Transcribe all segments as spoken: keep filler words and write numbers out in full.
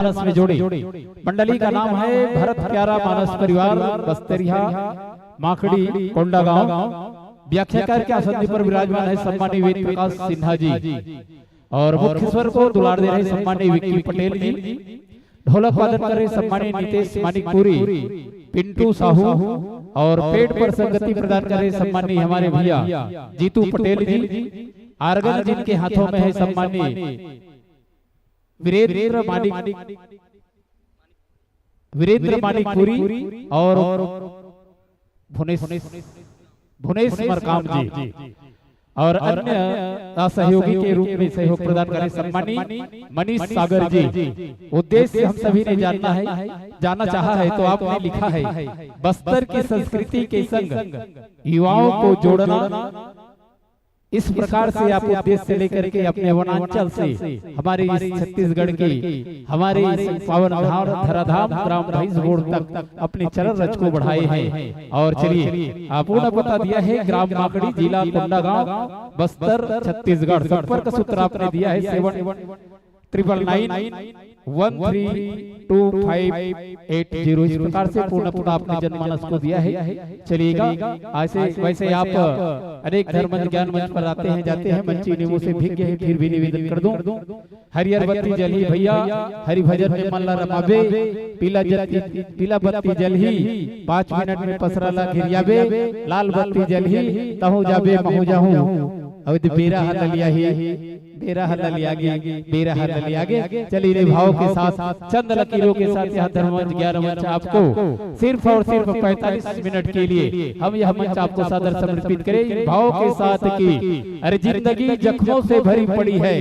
मानस में जोड़े। मंडली का नाम है भरत प्यारा मानस परिवार, बस्तरिया माखड़ी कोंडागांव। व्याख्याकार के आसन पर विराजमान है सम्माननीय वेद प्रकाश सिन्हा जी, और मुख्य स्वर को दुलार दे रहे सम्माननीय विक्की पटेल जी, ढोलक वादन कर रहे सम्माननीय नितेश मानिकपुरी, पिंटू साहू, और पेट पर संगति प्रदान कर रहे सम्माननीय हमारे भैया जीतू पटेल जी, आर्गन जिनके हाथों में है सम्माननीय वीरेंद्र मानिक, वीरेंद्र मानिकपुरी और भुनेश, भुनेश मरकाम जी, और अन्य सहयोगी के रूप में सहयोग प्रदान करें सम्मानी मनीष सागर जी। उद्देश्य हम सभी ने जानना है, जानना चाहा है, तो आपने लिखा है, बस्तर की संस्कृति के संग युवाओं को जोड़ना। इस प्रकार से आप उद्देश्य लेकर के अपने वनांचल से हमारे इस छत्तीसगढ़ की, हमारे इस पावन धाम, धराधाम ग्राम भैंसगोड़ तक अपने चरण रज को बढ़ाए हैं। और चलिए, आप पूर्ण पता दिया है, ग्राम माकड़ी, जिला कोंडागांव, बस्तर, छत्तीसगढ़। संपर्क सूत्र आपने दिया है seven triple nine one three two five eight zero. इस प्रकार से पूर्ण पता आपने जनमानस को दिया है। चलिएगा, ऐसे वैसे आप अनेक धर्म मंच, ज्ञान मंच पर आते हैं, जाते हैं, मंची नियमों से भिज्ञ है, फिर भी निवेदन कर दूं, हरियर बत्ती जलही भैया, हरि भजन में मन ला रमाबे, पीला जत्ती, पीला बत्ती जलही, पाँच मिनट में पसरा ला घेरियाबे, लाल बत्ती जलही, तहूँ जाबे, महूँ जाहूँ। अब तो बेरा ह ललिया ही, बेरा ह ललिया गे, बेरा ह ललिया गे। चलिए रे, भाव के साथ, चंद लकीरों के साथ यहाँ धर्म मंच, ज्ञान मंच आपको सिर्फ और सिर्फ पैंतालीस मिनट के लिए हम यह मंच आपको सादर समर्पित करें इन भाव के साथ कि अरे, जिंदगी जख्मों से भरी पड़ी है,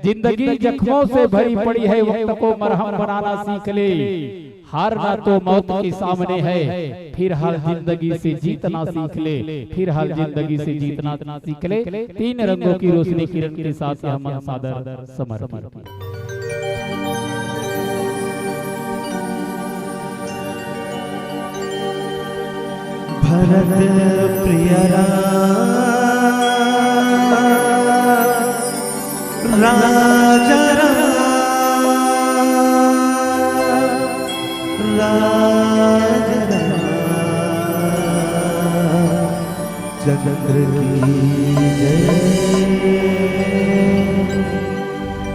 जिंदगी जख्मों से भरी पड़ी है, वक्त को मरहम बनाना सीख ले। हारना तो मौत के सामने है, फिलहाल जिंदगी से जीतना सीख ले, फिलहाल जिंदगी से जीतना सीख ले। तीन रंगों की रोशनी किरण के साथ यह मंच सादर समर्पित। भरत प्रिय राम, राजा राम, राजा राम। चंद्र की जय।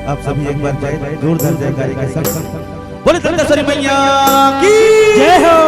आप सभी एक बार जय, जोरदार जयकारी के साथ बोले दंतेश्वरी मैया की जय हो।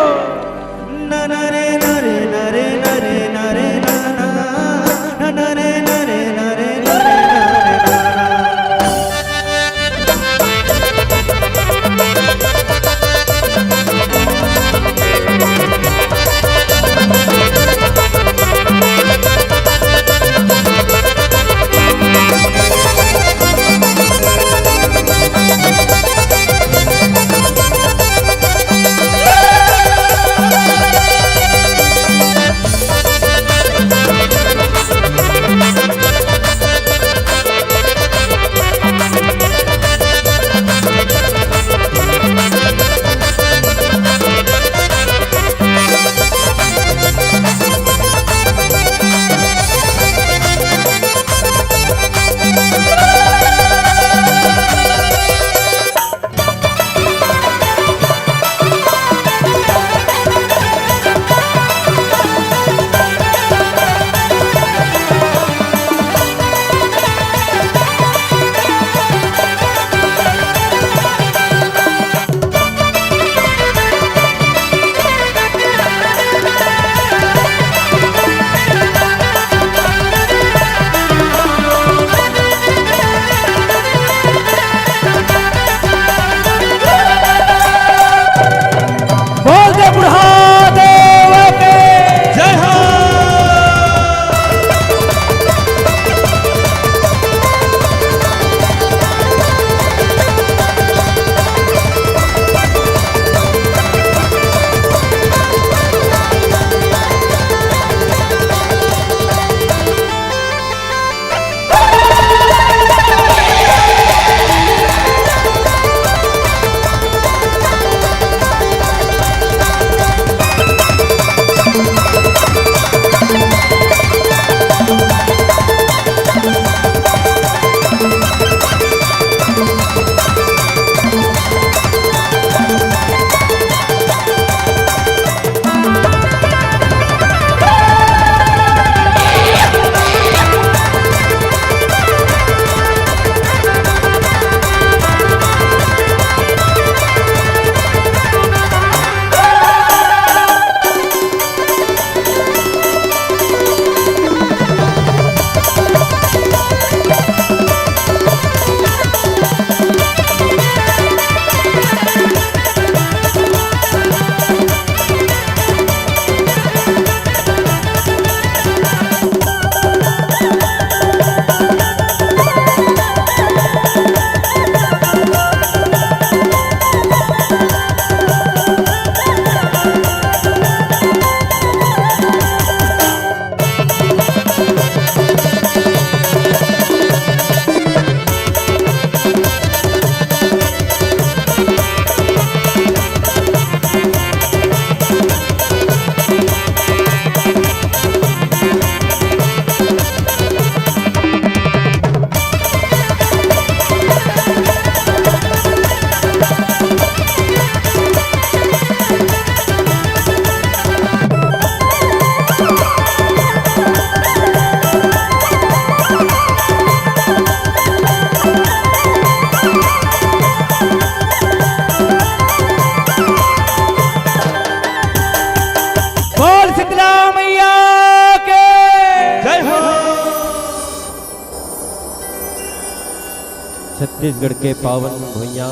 छत्तीसगढ़ के पावन भुइयां,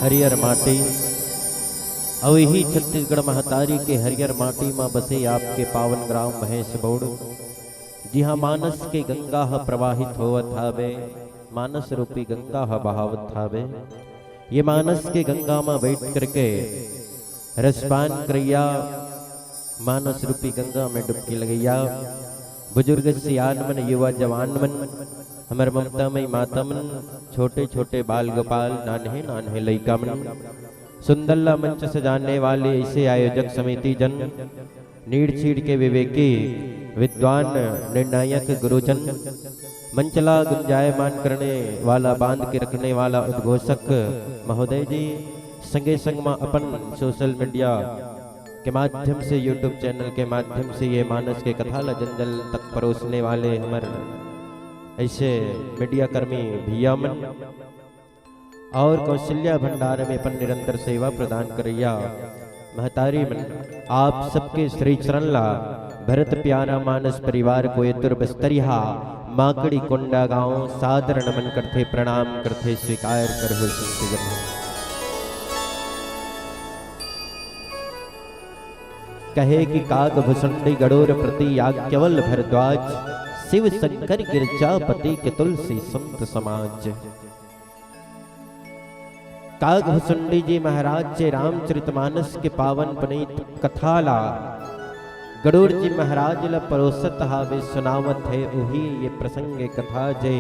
हरियर माटी, अउ इही छत्तीसगढ़ महतारी के हरियर माटी म बसे आपके पावन ग्राम महेशबोड़, जिहां मानस के गंगा ह प्रवाहित होवत हावे, मानस रूपी गंगा ह बहावत हावे। ये मानस के गंगा म बइठ करके रसपान करइया, मानस रूपी गंगा में डुबकी लगइया, बुजुर्ग सियान मन, युवा जवान मन, हमर ममता मई माता मन, छोटे छोटे बाल गोपाल, नान्हे नान्हे लइका मन, सुंदर ला मंच सजाने वाले ऐसे आयोजक समिति जन, नीड़ चीड़ के विवेकी विद्वान निर्णायक गुरुजन, मंच ला गुंजायमान करने वाला, बांध के रखने वाला उद्घोषक महोदय जी, संगे संग म अपन सोशल मीडिया के माध्यम से, YouTube चैनल के माध्यम से ये मानस के कथा ला जन जन तक परोसने वाले हमर ऐसे मीडिया कर्मी भैया मन और कौशल्या भंडार में अपन निरंतर सेवा प्रदान करइया महतारी मन, आप सबके श्री चरण ला भरत प्यारा मानस परिवार कोयतुर बस्तरिहा माकड़ी कोंडा गांव सादर नमन करथे, प्रणाम करथे, स्वीकार करहु संत जन। कहे कि काग भुसंडी गड़ोर प्रति याज्ञवल भरद्वाज, शिव शंकर गिरजापति के तुलसी संत समाज। काग भुसंडी जी महाराज जे रामचरितमानस के पावन पुनीत कथा ला गड़ोर जी महाराज ला परोसत हावे, सुनावत हे, उही ये प्रसंग कथा जे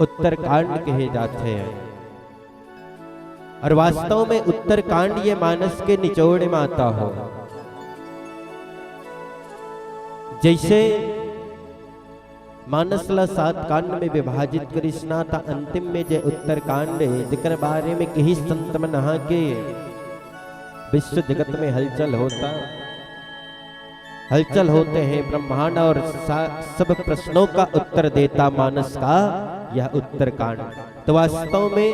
उत्तरकांड कहे जाथे। और वास्तव में उत्तरकांड ये मानस के निचोड़ माता हो। जैसे मानस ला सात कांड में विभाजित करिस ना, त अंतिम में जे उत्तरकांड हे, जेकर बारे में कही संत मन हा के विश्व जगत में हलचल होता, हलचल होते हैं ब्रह्मांड और सा-, सब प्रश्नों का उत्तर देता मानस का यह उत्तरकांड। तो वास्तव में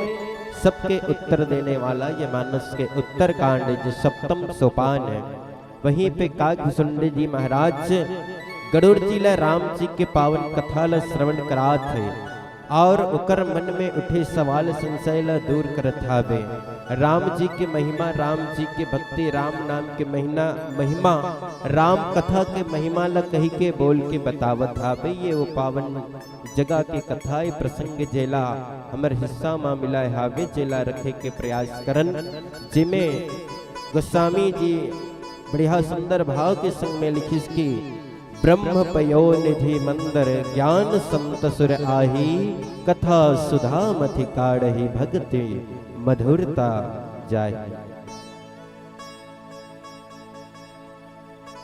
सबके उत्तर देने वाला ये मानस के उत्तरकांड जो सप्तम सोपान है, वहीं पे काग भुसुंडी जी महाराज गरुड़ जी ला राम जी के पावन कथा ला श्रवण करात हे और ओकर मन में उठे सवाल संशय ला दूर करत हावे। राम जी के महिमा, राम जी के भक्ति, राम नाम के महीना, महिमा, राम कथा के महिमा ला कही के बोल के बतावत हावे। ये वो पावन जगह के कथा, ये प्रसंग जेला हमर हिस्सा मा मिलाय हावे, जेला रखे के प्रयास करन, जेमे गोस्वामी जी बढ़िया सुंदर भाव के संग में लिखिस कि ब्रह्म पयो निधि मंदर ज्ञान संत सुर आही, कथा सुधा मथि काढ़ही भक्ति मधुरता जाही।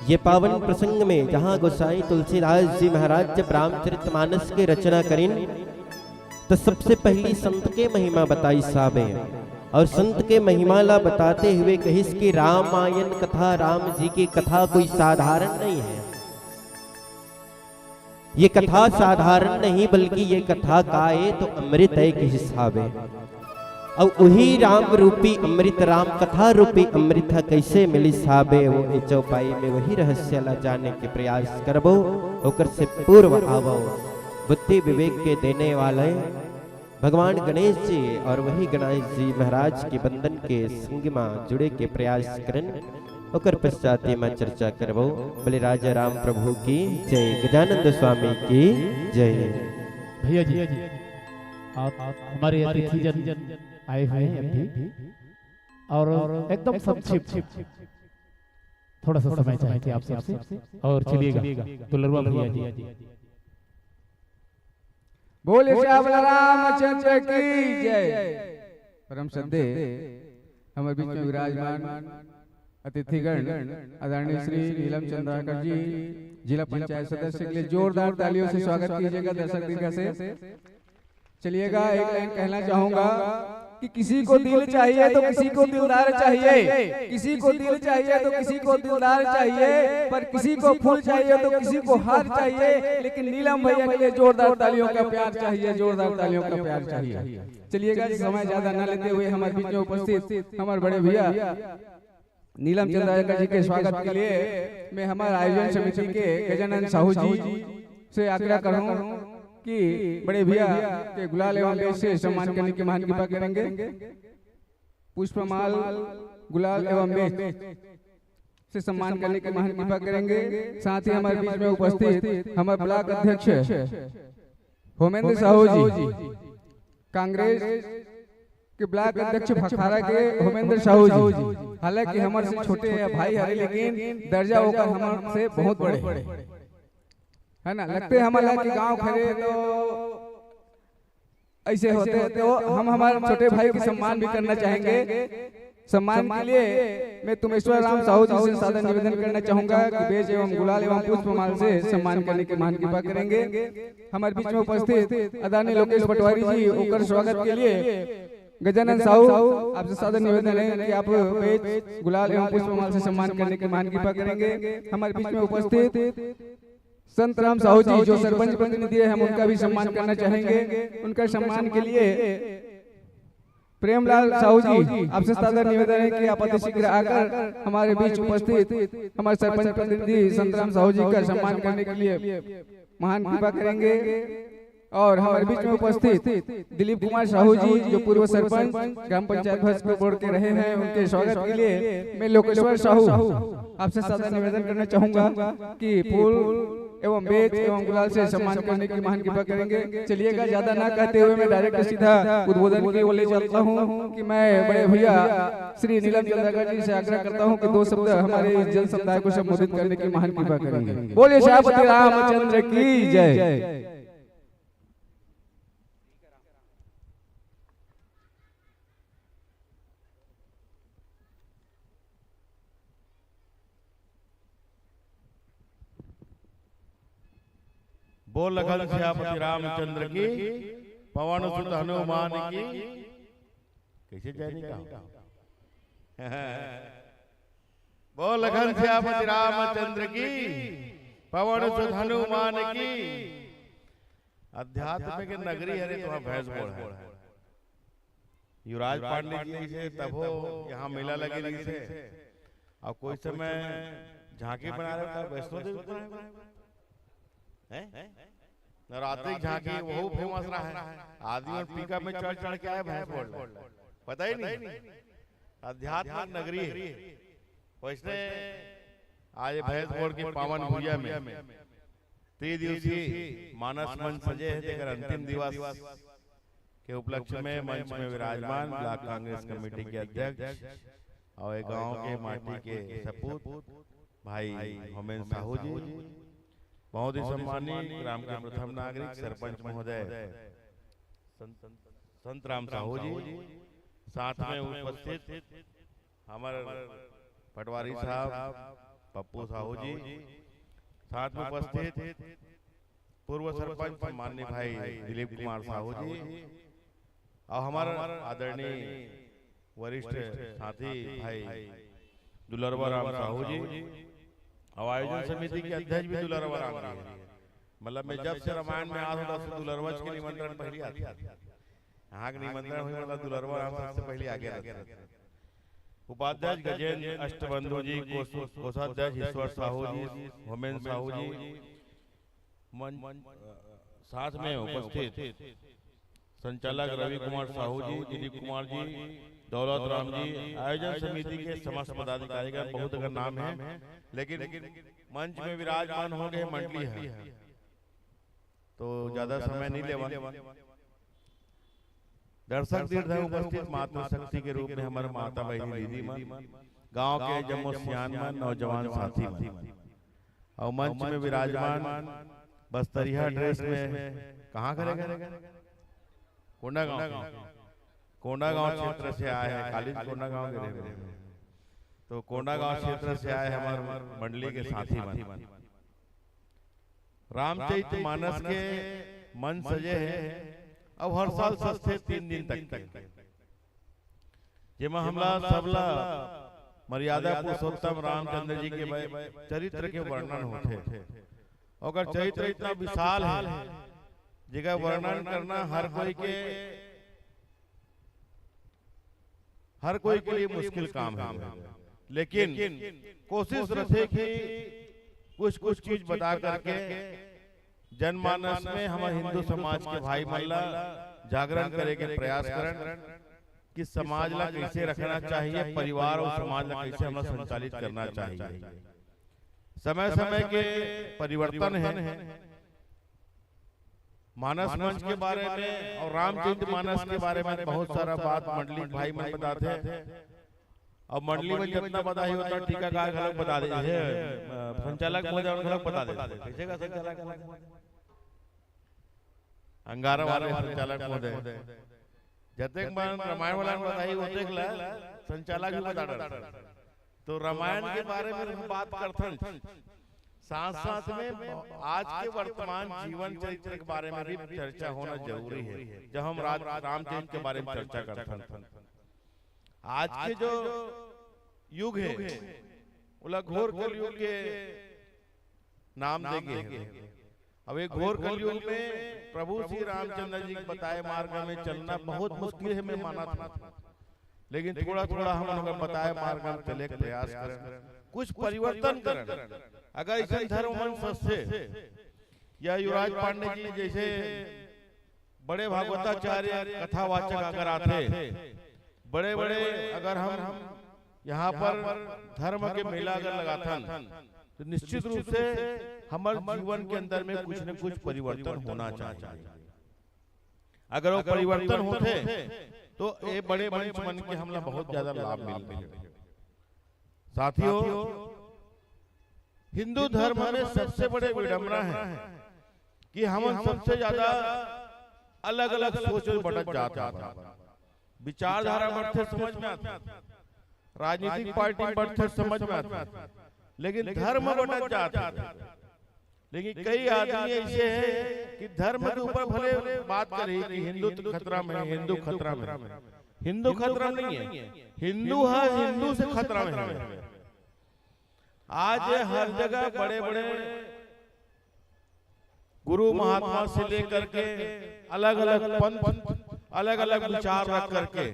ये पावन प्रसंग में जहाँ गोसाई तुलसीदास जी महाराज जब रामचरितमानस के रचना करिन, तो सबसे पहली संत के महिमा बताइस हावे। और संत के महिमा ला बताते हुए कहिस कि रामायण कथा, राम जी की कथा कोई साधारण नहीं है। ये कथा साधारण नहीं, बल्कि ये कथा का ए तो अमृत हे कहिस हावे। अउ उही राम रूपी अमृत, राम कथा रूपी अमृत ह कइसे मिलिस हावे, वो ए चौपाई में वही रहस्य ला जाने के प्रयास करबो। ओकर से पूर्व आवो बुद्धि विवेक के देने वाले भगवान गणेश जी और वही गणेश जी महाराज के बंधन के संग मा जुड़े के प्रयास करन, ओकर पश्चात एमा चर्चा करबो। बोले राजा राम प्रभु की जय, गजानंद स्वामी की जय। भैया जी, आप हमारे अतिथि जन आए हुए हैं अभी, और एकदम संक्षिप्त थोड़ा सा समय चाहेंगे आप सबसे। और चलिएगा दुलरुआ भैया जी। बोले श्याम रामचंद्र की जय। परम श्रद्धे हमारे बीच में विराजमान अतिथिगण आदरणीय श्री नीलम चंद्राकर जी, जिला पंचायत सदस्य के लिए जोरदार तालियों से स्वागत कीजिएगा दर्शक दीर्घा से। चलिएगा, एक लाइन कहना चाहूंगा कि किसी को दिल चाहिए तो किसी को दिलदार चाहिए, किसी को दिल चाहिए तो किसी को दिलदार चाहिए, पर किसी को फूल चाहिए तो किसी को हार चाहिए। लेकिन नीलम भैया के लिए जोरदार तालियों का प्यार चाहिए, जोरदार तालियों का प्यार चाहिए। चलिएगा, समय ज्यादा न लेते हुए हमारे बीच में उपस्थित हमारे बड़े भैया नीलम चंद्राकर जी के स्वागत के लिए मैं हमारे आयोजन समिति के गजानंद साहू जी से आग्रह करूं कि बड़े भैया के गुलाल एवं बेच से सम्मान करने की महान कृपा करेंगे। पुष्पमाल, गुलाल एवं बेच से सम्मान करने की महान कृपा करेंगे। साथ ही हमारे बीच में उपस्थित हमारे ब्लॉक अध्यक्ष होमेंद्र साहू जी, कांग्रेस के ब्लॉक अध्यक्ष भखारा के होमेंद्र साहू जी, हालांकि हमारे से छोटे भाई हरे, लेकिन दर्जा ओकर हमारे से बहुत बड़े है ना। लगथे हमन ला कि गांव खड़े तो ऐसे होथे, तो हम हमारे छोटे भाई के सम्मान भी करना चाहेंगे। सम्मान के लिए मैं तुमेश्वर राम साहू जी से सादर निवेदन करना चाहूंगा कि बेच एवं गुलाल एवं पुष्पमाल से सम्मान करने की महान कृपा करेंगे। हमारे बीच में उपस्थित आदरणीय लोकेश पटवारी जी, ओकर स्वागत के लिए गजानन साहू, आपसे सादर निवेदन है कि आप बेच गुलाल एवं पुष्पमाल से सम्मान करने की महान कृपा करेंगे। हमारे बीच में उपस्थित संत राम साहू जी, जो सरपंच प्रतिनिधि है, हम उनका भी सम्मान करना चाहेंगे। उनका सम्मान के लिए प्रेमलाल साहू जी, आपसे सादर निवेदन है कि आप अति शीघ्र आकर हमारे बीच उपस्थित हमारे सरपंच प्रतिनिधि संत राम साहू जी का सम्मान करने के लिए महान कृपा करेंगे। और हमारे बीच में उपस्थित दिलीप कुमार साहू जी, जो पूर्व सरपंच ग्राम पंचायत भैंसपुर बोर्ड के रहे हैं, उनके स्वागत के लिए मैं लोकेश्वर साहू आपसे सादर निवेदन करना चाहूंगा कि फूल एवं बेच एवं गुलाल से सम्मान करने की महान कृपा करेंगे। चलिएगा, ज्यादा ना कहते हुए मैं डायरेक्ट सीधा उद्बोधन की ओर ले चलता हूँ कि मैं बड़े भैया श्री नीलम जलदागर जी से आग्रह करता हूँ कि दो शब्द हमारे इस जन समुदाय को संबोधित करने की महान कृपा करेंगे। बोलिए सियापति रामचंद्र की जय। बोल लखन सियापति रामचंद्र की, पवन सुत हनुमान की। कैसे जाए नहीं कहा? बोल लखन सियापति रामचंद्र की, पवन सुत हनुमान की। अध्यात्म के नगरी हरे तुम्हारा भैंस बोल है। युवराज पांडे जी से तभो यहाँ मेला लगे रही से, और कोई समय झांकी बना रहे था, वैष्णो देवी बना रहे हैं। नवरात्रि की झांकी वहू फेमस रहा है। आदमी मन पिकअप में चढ़ चढ़ के आए भैंस बोल रहे। पता ही नहीं। अध्यात्म नगरी है। वैसने आज भैंस बोल के पावन भुइया में त्रिदिवसीय मानस मंच सजे है, जेकर अंतिम दिवस के उपलक्ष्य में मंच में विराजमान ब्लॉक कांग्रेस कमेटी के अध्यक्ष और एक गांव के माटी के सपूत भाई होमेन साहू जी, बहुत ही सम्मानित ग्राम के प्रथम नागरिक सरपंच महोदय संत, संत राम साहू जी, साथ में उपस्थित हमारे पटवारी साहब पप्पू साहू जी, साथ में उपस्थित पूर्व सरपंच माननीय भाई दिलीप कुमार साहू जी और हमारे आदरणीय वरिष्ठ साथी भाई दुलरवा राम साहू जी और आयोजन समिति के अध्यक्ष भी दुलरवा राम जी। मतलब मैं जब से रामायण में आता हूँ तब से दुलरवा के निमंत्रण पहले आता है। यहाँ के निमंत्रण हुई मतलब दुलरवा राम सबसे पहले आगे रहते हैं। उपाध्यक्ष गजेंद्र अष्टबंधु जी, कोष-, कोषाध्यक्ष ईश्वर साहू जी, होमेन साहू जी, मंच, अ, साथ में उपस्थित संचालक रवि कुमार साहू जी, दिलीप कुमार जी, दौलत राम जी, आयोजन समिति के समस्त पदाधिकारीगण, बहुत अगर नाम है, लेकिन मंच में विराजमान हो गए मंडली है, तो ज्यादा समय नहीं लेवा। दर्शक दीर्घ उपस्थित मातृ शक्ति के रूप में हमारे माता बहिनी दीदी मन, गांव के जम्मो सियान मन, नौजवान साथी मन, और मंच में विराजमान बस्तरिया ड्रेस में कहाँ करे गए? कोंडागांव के। कोंडागांव क्षेत्र से आए हैं, खाली कोंडागांव के रहे हैं। तो कोंडागांव क्षेत्र से आए हमारे मंडली के साथी मन। रामचरित मानस के मंच सजे है, अब हर साल सजथे तीन दिन तक के, जेमा हमला सबला मर्यादा पुरुषोत्तम रामचंद्र जी के ब-, चरित्र के वर्णन होथे। ओकर चरित्र इतना विशाल है, जेकर वर्णन करना हर कोई के हर कोई के लिए मुश्किल काम है, लेकिन कोशिश रखे कि कुछ कुछ चीज बता करके जनमानस में हमर हिंदू समाज के भाई मन ला जागरण करे के प्रयास करन कि समाज ला कैसे रखना चाहिए, परिवार और समाज ला कैसे हमला संचालित करना चाहिए। समय समय के परिवर्तन है। मानस मंच के बारे में और रामचरित मानस के बारे में बहुत सारा बात मंडली भाई मन बताथे। अब मंडली में जितना बधाई होता, टीकाकार घलक बता दे, हे, अ, संचालक महोदय घलक बता दे। कैसे का संचालक महोदय? अंगारा वाले संचालक महोदय। जतेक मन रामायण वाला बधाई होते ला संचालक भी बता डर। तो रामायण के बारे में हम बात करथन, साथ साथ में आज के वर्तमान जीवन चरित्र के बारे में भी चर्चा होना जरूरी है। जब हम राज रामचरित के बारे में चर्चा करथन, आज के जो युग है, ओला घोर कलयुग के नाम दे गे हे। अब ये घोर कलयुग में प्रभु श्री रामचंद्र जी के बताए मार्ग में चलना बहुत मुश्किल है, मैं मानत हूँ, लेकिन थोड़ा थोड़ा हम लोग बताए मार्ग में चले के प्रयास करें, कुछ परिवर्तन करें। अगर ऐसे धर्म मन सस्ते या युवराज पांडे जी जैसे बड़े भागवताचार्य कथावाचक अगर आथे, बड़े बड़े अगर हम यहाँ पर धर्म के मेला अगर लगाथन, तो निश्चित रूप से हमर जीवन के अंदर में कुछ न कुछ परिवर्तन होना चाहिए। अगर वो परिवर्तन होथे, तो ये बड़े मंच मन के हमला बहुत ज्यादा लाभ मिलथे। साथियों, हिंदू धर्म में सबसे बड़े विडंबना है कि हमन सबसे ज्यादा अलग-अलग सोच में बंटत जात हन। विचारधारा बंटथे समझ में आथे, राजनीतिक पार्टी बंटथे समझ में आथे, लेकिन धर्म बंटत जात हे। लेकिन कई आदमी ऐसे हैं कि धर्म के ऊपर भले बात करे कि हिंदू तो खतरा में है, हिंदू खतरा में है। हिंदू खतरा में नहीं है, हिंदू हा हिंदू से खतरा में है। आज हर जगह बड़े बड़े गुरु महात्मा से लेकर के अलग अलग पंथ, अलग अलग विचार रख करके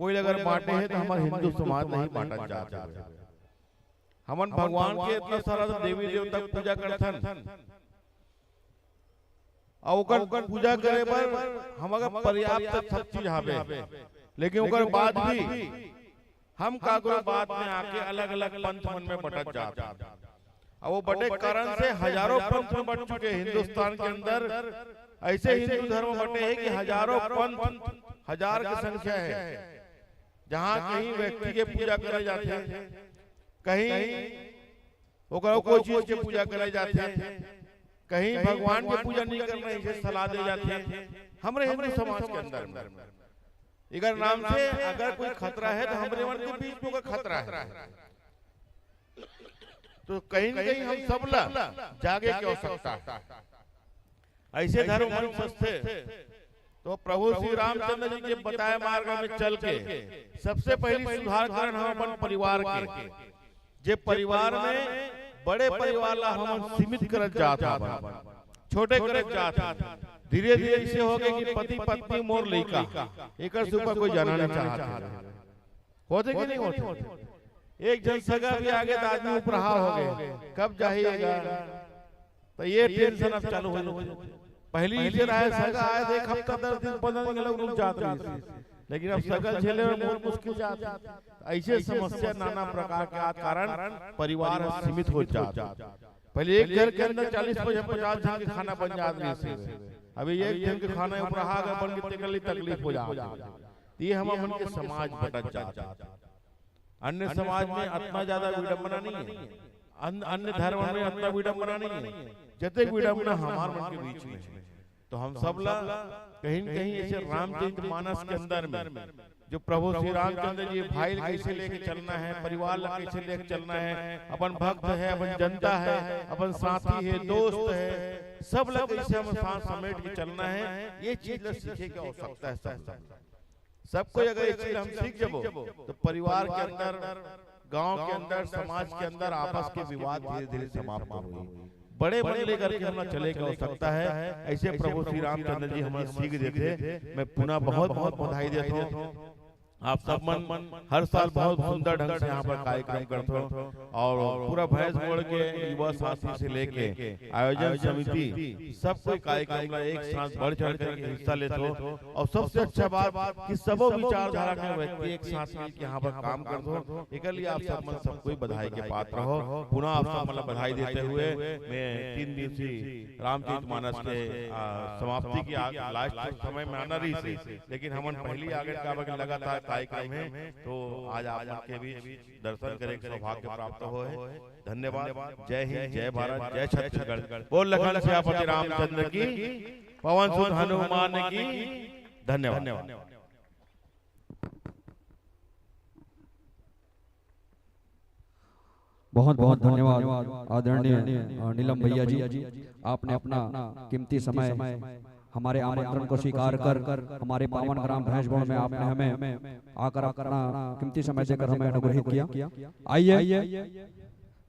कोई अगर बांटे है तो हमर हिंदू समाज नहीं बांटत जात हे। हमन भगवान के इतना सारा देवी देवता के पूजा करथन, अउ ओकर पूजा करे बर हमर पर्याप्त सब चीज हावे, लेकिन ओकर बाद भी हम काकरो बात में आके अलग-अलग पंथ मन में बंटत जात हे। अउ वो बंटे कारण से हजारों पंथ में बंट चुके हैं। हिंदुस्तान के अंदर ऐसे हिंदू धर्म बंटे हैं कि हजारों पंथ, हजार की संख्या है। जहाँ कहीं व्यक्ति के पूजा करे जाथे, कहीं ओकरा कोई चीज के पूजा करे जाथे, कहीं भगवान के पूजा नहीं करना, इसे सलाह दे जाथे। हमरे हिंदू समाज के अंदर में इकर नाम से अगर कोई खतरा है तो हमरे मन के बीच में ओकर खतरा है। तो कहीं न कहीं हम सब ला जागे के आवश्यकता है। ऐसे धर्म मन सस्ते तो प्रभु श्री रामचंद्र जी के बताए मार्ग में चल के सबसे पहली सुधार करन हम अपन परिवार के। जे परिवार में बड़े परिवार ला हमन सीमित करत जात हवन, छोटे करत जात हवन। धीरे धीरे ऐसे हो गए कि पति पत्नी मोर लइका, एकर से ऊपर कोई जाना नहीं चाहत हे। होथे कि नहीं होथे? एक झन सगा भी आगे तो आदमी उपराहा हो गए, कब जाही एगा? तो ये टेंशन अब चालू हो जाथे। पहली इसे रहे सगा आए तो एक हफ्ता, दस दिन, पंद्रह दिन घलो रुक जात रहिस, लेकिन अब सगा झेले में बहुत मुश्किल जात हे। ऐसे समस्या नाना प्रकार के आत कारण परिवार सीमित हो जात हे। पहले एक घर के अंदर चालीस पचास झन के खाना बन जात रहिस, अभी एक झन के खाना उपराहा अगर बन के तेकर ले तकलीफ हो जात हे। ये हमर मन के समाज बंटत जात हे। अन्य समाज में अतना ज्यादा विडंबना नहीं है, अन-, अन्य धर्म में अतना विडंबना नहीं है, जतेक विडंबना हमार मन के बीच में है। तो हम सब ला कहीं न कहीं ऐसे रामचरित मानस के अंदर में जो प्रभु श्री रामचंद्र जी भाई ला कैसे लेके चलना है, परिवार ला कैसे लेके चलना है, अपन भक्त है, अपन जनता है, अपन साथी है, दोस्त है, सब ला कैसे हम साथ समेट के चलना है, ये चीज ला सीखे के आवश्यकता है सब। सब कोई अगर ये चीज हम सीख जबो तो परिवार के अंदर, गांव के अंदर, समाज के अंदर आपस के विवाद धीरे धीरे समाप्त होही। बड़े मन लेकर के हमला चले के आवश्यकता है। ऐसे प्रभु श्री रामचंद्र जी हमला सीख देथे। मैं पुनः बहुत बहुत बधाई देत हूँ। आप सब मन हर साल बहुत सुंदर ढंग से यहाँ पर कार्यक्रम करते हो और पूरा भैंसगोड़ के युवा साथी से लेके आयोजन समिति सब कोई कार्यक्रम ला एक साथ बढ़ चढ़ करके हिस्सा लेते हो और सबसे अच्छा बात कि सबो विचारधारा के व्यक्ति एक साथ मिलके यहाँ पर काम करते हो। एकर लिए आप सब मन सब कोई बधाई के पात्र हो। पुनः आप सब मन ला बधाई देते हुए मैं तीन दिवसीय रामचरित मानस के, आ, समाप्ति के आ, लास्ट समय में आना रही से, लेकिन हमन पहली आगे काबर के लगातार कार्यक्रम है, तो आज आप मन के बीच दर्शन करे के सौभाग्य प्राप्त हो है। धन्यवाद। जय हिंद, जय भारत, जय छत्तीसगढ़। बोल लखन सियापति रामचंद्र की, पवन सुत हनुमान की। धन्यवाद। बहुत बहुत धन्यवाद आदरणीय, अ, नीलम भैया जी, आपने अपना कीमती समय हमारे आमंत्रण को स्वीकार कर हमारे पावन ग्राम भैंसगोड़ में आपने हमें आकर अपना कीमती समय देकर हमें अनुग्रहित किया। आइए,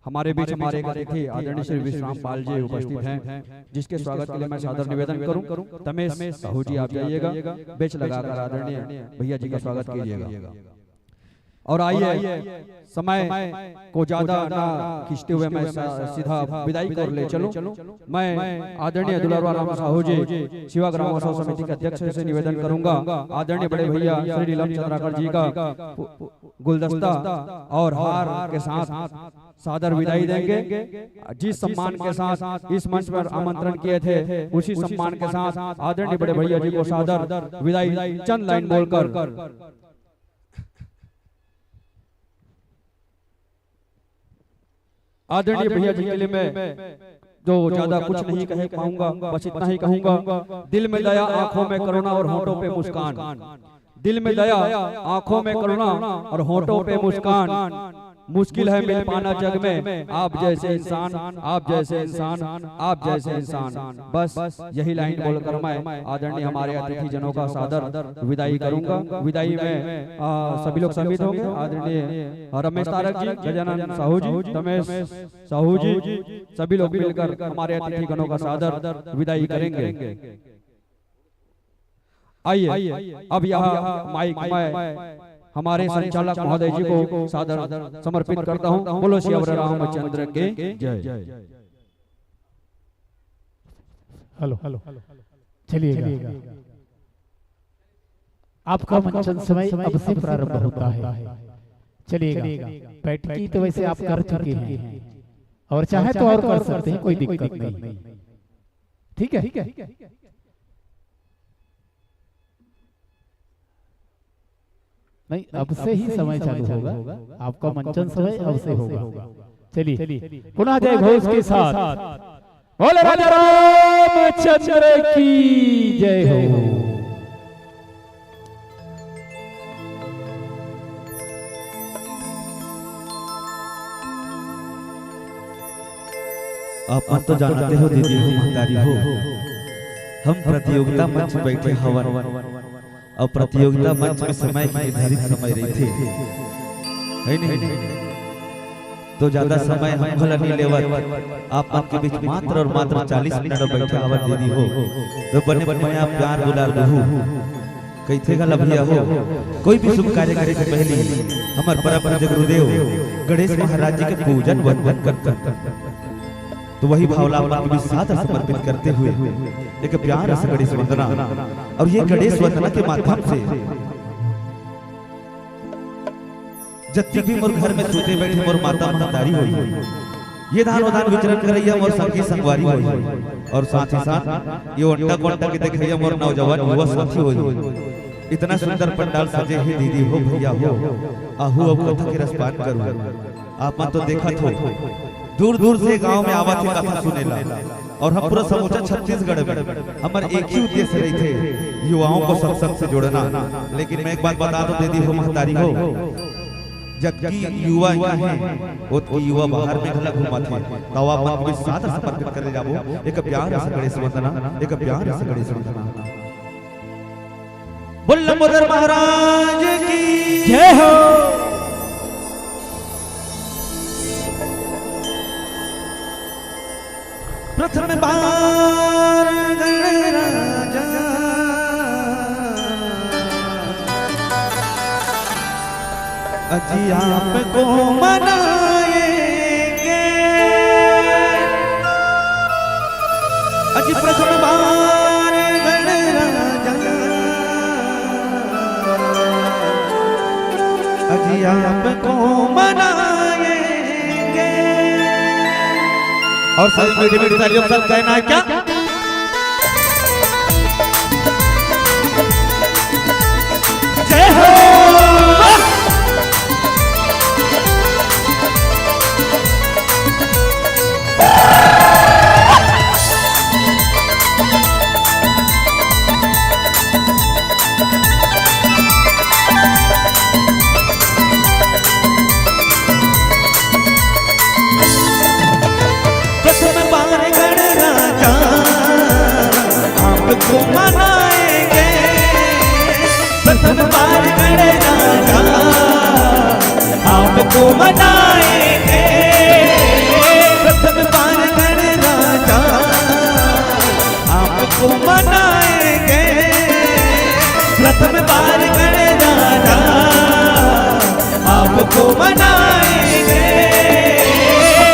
हमारे बीच हमारे एक अतिथि आदरणीय श्री विश्राम पाल जी उपस्थित हैं, जिसके स्वागत के लिए मैं सादर निवेदन करूं। तमेश साहू जी, आप जाइएगा, बेंच लगाकर आदरणीय भैया जी का स्वागत कीजिएगा। और आइए, समय को ज्यादा ना खींचते हुए मैं सा-, सीधा विदाई की ओर ले चलूं। मैं आदरणीय दुलारवा राम साहू जी, शिवा ग्राम उत्सव समिति के अध्यक्ष से निवेदन करूंगा, आदरणीय बड़े भैया श्री नीलम चंद्राकर जी का गुलदस्ता और हार के साथ सादर विदाई देंगे। जिस सम्मान के साथ इस मंच पर आमंत्रण किए थे, उसी सम्मान के साथ आदरणीय बड़े भैया जी को सादर विदाई चंद लाइन बोलकर। आदरणीय भैया जी के लिए मैं तो ज्यादा कुछ नहीं कह पाऊंगा, बस इतना ही कहूंगा, दिल में दया, आंखों में करुणा और होठों पे मुस्कान। दिल में दया, आंखों में करुणा और होठों पे मुस्कान। मुश्किल है मिल पाना जग में आप जैसे इंसान, आप जैसे इंसान, आप जैसे इंसान। बस यही लाइन बोलकर मैं आदरणीय हमारे अतिथि जनों का सादर विदाई करूंगा। विदाई में, आ, सभी लोग सम्मिलित होंगे। आदरणीय रमेश तारक जी, गजानन साहू जी, तमेश साहू जी, सभी लोग मिलकर हमारे अतिथि गणों का सादर विदाई करेंगे। आइए, अब यह माइक मैं हमारे संचालक महोदय जी को सादर समर्पित करता हूं। बोलो सियावर रामचंद्र के जय। हेलो, चलिएगा। आपका मंचन समय अब से प्रारंभ होता है। चलिएगा, बैठकी तो वैसे आप कर चुके हैं और चाहे तो और कर सकते हैं, कोई दिक्कत नहीं। ठीक है, नहीं, अब से ही समय चालू होगा, आपका मंचन समय अब से होगा। चलिए, पुनः जय घोष के साथ बोले राजा रामचंद्र की जय हो। आप मन तो जानते हो दीदी हो, महतारी हो, हम प्रतियोगिता मंच बैठे हवन। अउ प्रतियोगिता मंच में समय के निर्धारित समय रहिथे, है नहीं? तो ज्यादा समय हम घला नहीं लेवत, आप मन के बीच मात्र और मात्र चालीस मिनट बैठे हवन दीदी हो, तो बने बने आप प्यार दुलार दहू। कहिथे घला भैया हो, कोई भी शुभ कार्य करे से पहले हमर परम पूज्य गुरुदेव गणेश महाराज जी के पूजन वंदन करथन। तो वही भाव ला आप मन के बीच सादर समर्पित करते हुए एक प्यार से गणेश वंदना, और ये गणेश वंदना के माध्यम से जत्ती भी मोर घर में सूते बैठे मोर माता महतारी होई, ये दान उदान विचरण करैया मोर संगी संगवारी होई, और साथ ही साथ ये ओंटा कोंटा के देखैया मोर नौजवान युवा साथी होई। इतना सुंदर पंडाल सजे हे दीदी हो, भैया हो, आहू अब कथा के रसपान करू। आप मन तो देखत हो, दूर दूर से गांव में आवत हे कथा सुने ला, और हम पूरा समूचा छत्तीसगढ़ में हमर एक ही उद्देश्य रहिथे, युवाओं को सत्संग से जोड़ना। लेकिन मैं एक बात बता दूं दीदी हो, महतारी हो, जबकि युवा यहाँ है, ओतकी युवा बाहर में घला घूमत हे, तो आप मन के साथ समर्पित करे जाबो एक प्यार से गणेश वंदना, एक प्यार से गणेश वंदना। बोल लंबोदर महाराज की जय हो। प्रथम बार गणराजा अजी आपको मनाएंगे, अजी प्रथम बार गणराजा, अजी आपको मनाएंगे। और सब मीठी मीठी तालियों के साथ कहना है क्या? जय हो। प्रथम बार गणराजा आपको मनाएंगे, प्रथम बार गणराजा आपको मनाएंगे, प्रथम बार गणराजा आपको मनाएंगे, प्रथम बार गणराजा आपको मनाएंगे,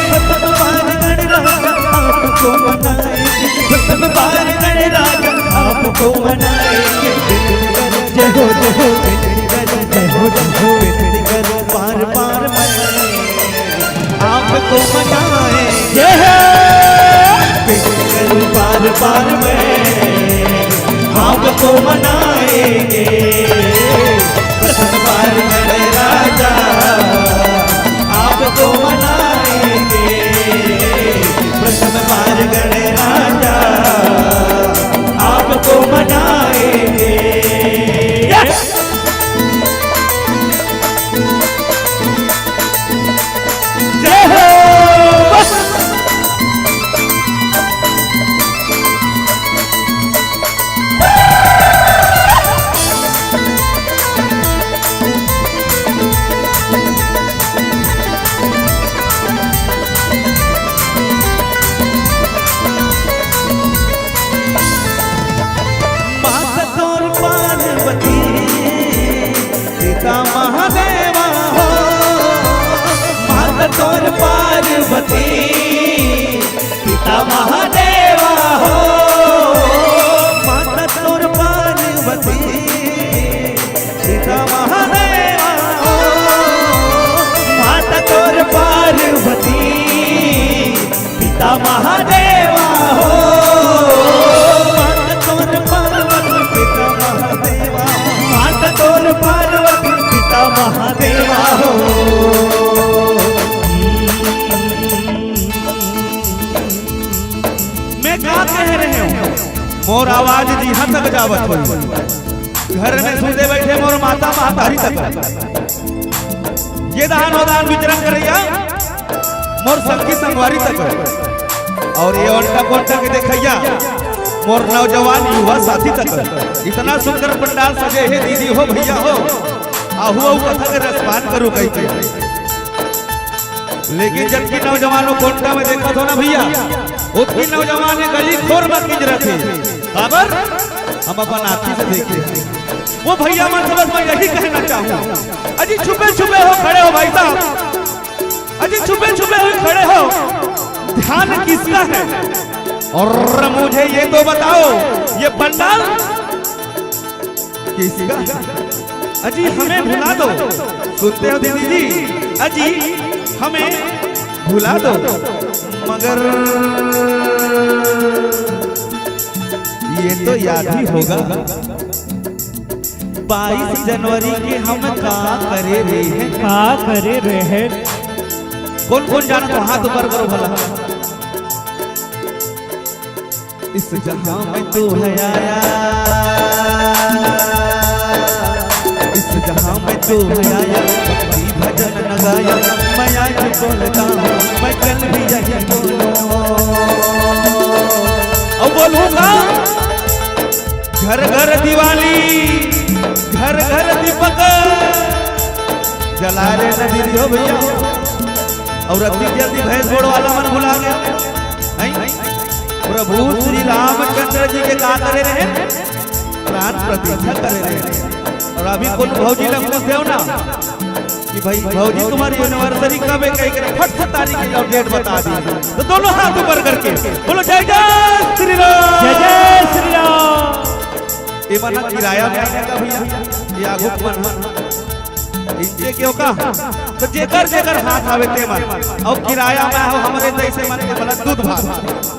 प्रथम बार गणराजा आपको मनाएंगे, प्रथम बार गणराजा आपको मनाएंगे। जय हो, जय हो, जय हो, जय हो, बार बार मैं आपको मनाएंगे। जय हो। बार बार मैं आपको मनाएंगे। प्रथम बार गणराजा आपको मनाएंगे। प्रथम बार गणराजा आपको मनाएंगे। Yes! जय हो। माता तोर पार्वती, पिता महादेवा हो। माता तोर पार्वती, पिता महादेवा हो। माता तोर पार्वती, पिता महादेवा हो। माता तोर पार्वती, पिता महादेवा हो। माता तोर पार्वती, पिता महादेवा। माता तोर पार्वती, पिता महादेवा हो। मैं का कह रहे हूँ, मोर आवाज जिहाँ तक जावत होई। घर में सुते बैठे मोर माता महतारी तक, ये दान हो दान विचरण करैया मोर संगी संगवारी तक, और ये ओंटा कोंटा के देखैया मोर नौजवान युवा साथी तक। इतना सुंदर पंडाल सजे हे दीदी हो, भैया हो, आहू अउ कथा के रसपान करू कहिके। लेकिन जतकी नौजवान ओ कोंटा में देखत हो ना भैया, ओतकी नौजवान ये गली खोर में किंजरत हे। काबर? हम अपन आँखी से देखे। वो भैया मन से बस मैं यही कहना चाहूँ, अजी छुपे छुपे हो खड़े हो भाई साहब, अजी छुपे छुपे हो खड़े हो, ध्यान किसका है? और मुझे ये तो बताओ, ये पंडाल किसका? अजी हमें भुला दो, सुनते हो दीदी जी? अजी हमें भुला दो, मगर ये तो याद ही होगा, बाईस जनवरी के हम का करे रहे हैं। का करे रहे हैं? कौन कौन जानत हो, हाथ ऊपर करो भला। इस जहां में तू है आया, इस जहां में तू है आया, भक्ति भजन न गाया। मैं आज बोलता हूँ, मैं कल भी यही बोलूँ। अब बोलूँगा, घर घर दिवाली, घर घर दीपक जला रे न दीदी हो भैया। और अति जल्दी भैंस गोड़ वाला मन भुला गया। हैं? प्रभु श्री रामचंद्र जी के का करे रहे? प्राण प्रतिष्ठा करे रहे। और अभी कोनो भौजी ला पूछ देव ना, कि भाई भौजी तुम्हारी एनिवर्सरी कब है, कहीं करे फट से तारीख और डेट बता दी। तो दोनों हाथ ऊपर करके बोलो, जय जय श्री राम। जय जय श्री राम। ये मना किराया में आने का भैया, ये आगू मन इनसे क्यों का? तो जेकर जेकर हाथ आवे ते मन, और किराया में हो हमरे जैसे मन के बला दूध भात,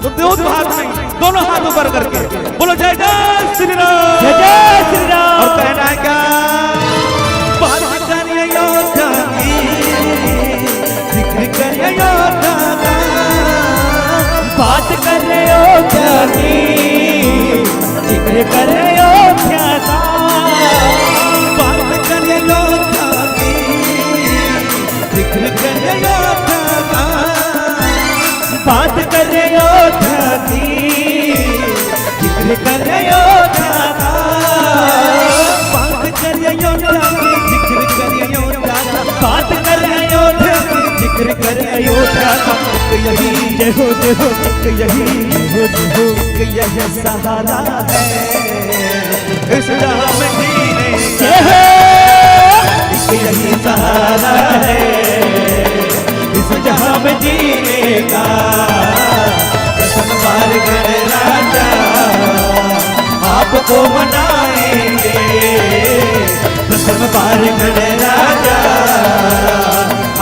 तो दूध भात नहीं, दोनों हाथ ऊपर करके बोलो, जय जय श्री राम। जय जय श्री राम। और कहना है क्या? बात करिए अयोध्या की, जिक्र करिए अयोध्या का। बात करिए अयोध्या की, जिक्र करिए अयोध्या का। बात करिए अयोध्या की, जिक्र करिए अयोध्या का। बात करिए अयोध्या की, जिक्र करिए अयोध्या का। बात करिए अयोध्या की, जिक्र करिए अयोध्या का। बात करिए अयोध्या की, जिक्र करिए अयोध्या का। एक यही जय हो, जय हो, एक यही जय हो, जय हो, एक यही सहारा है इस जहां में जीने का। जय हो। एक यही सहारा है इस जहां में जीने का। प्रथम बार गणराजा आपको मनाएंगे, प्रथम बार गणराजा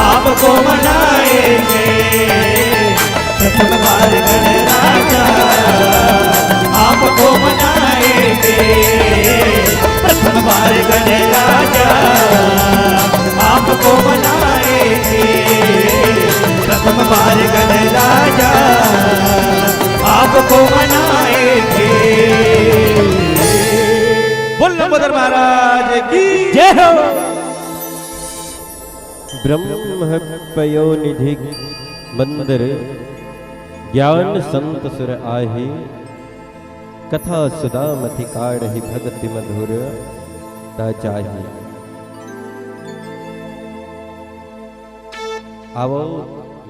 आपको मनाएंगे, प्रथम बार गणराजा आपको मनाएंगे, प्रथम बार गणराजा आपको मनाएंगे, प्रथम बार गणराजा आपको मनाएंगे। बोल लंबोदर महाराज की जय हो। ब्रह्म पयो निधि मंदर, ज्ञान संत सुर आही, कथा सुदाम अति काढ़ही भगति मधुर ता चाही। आवो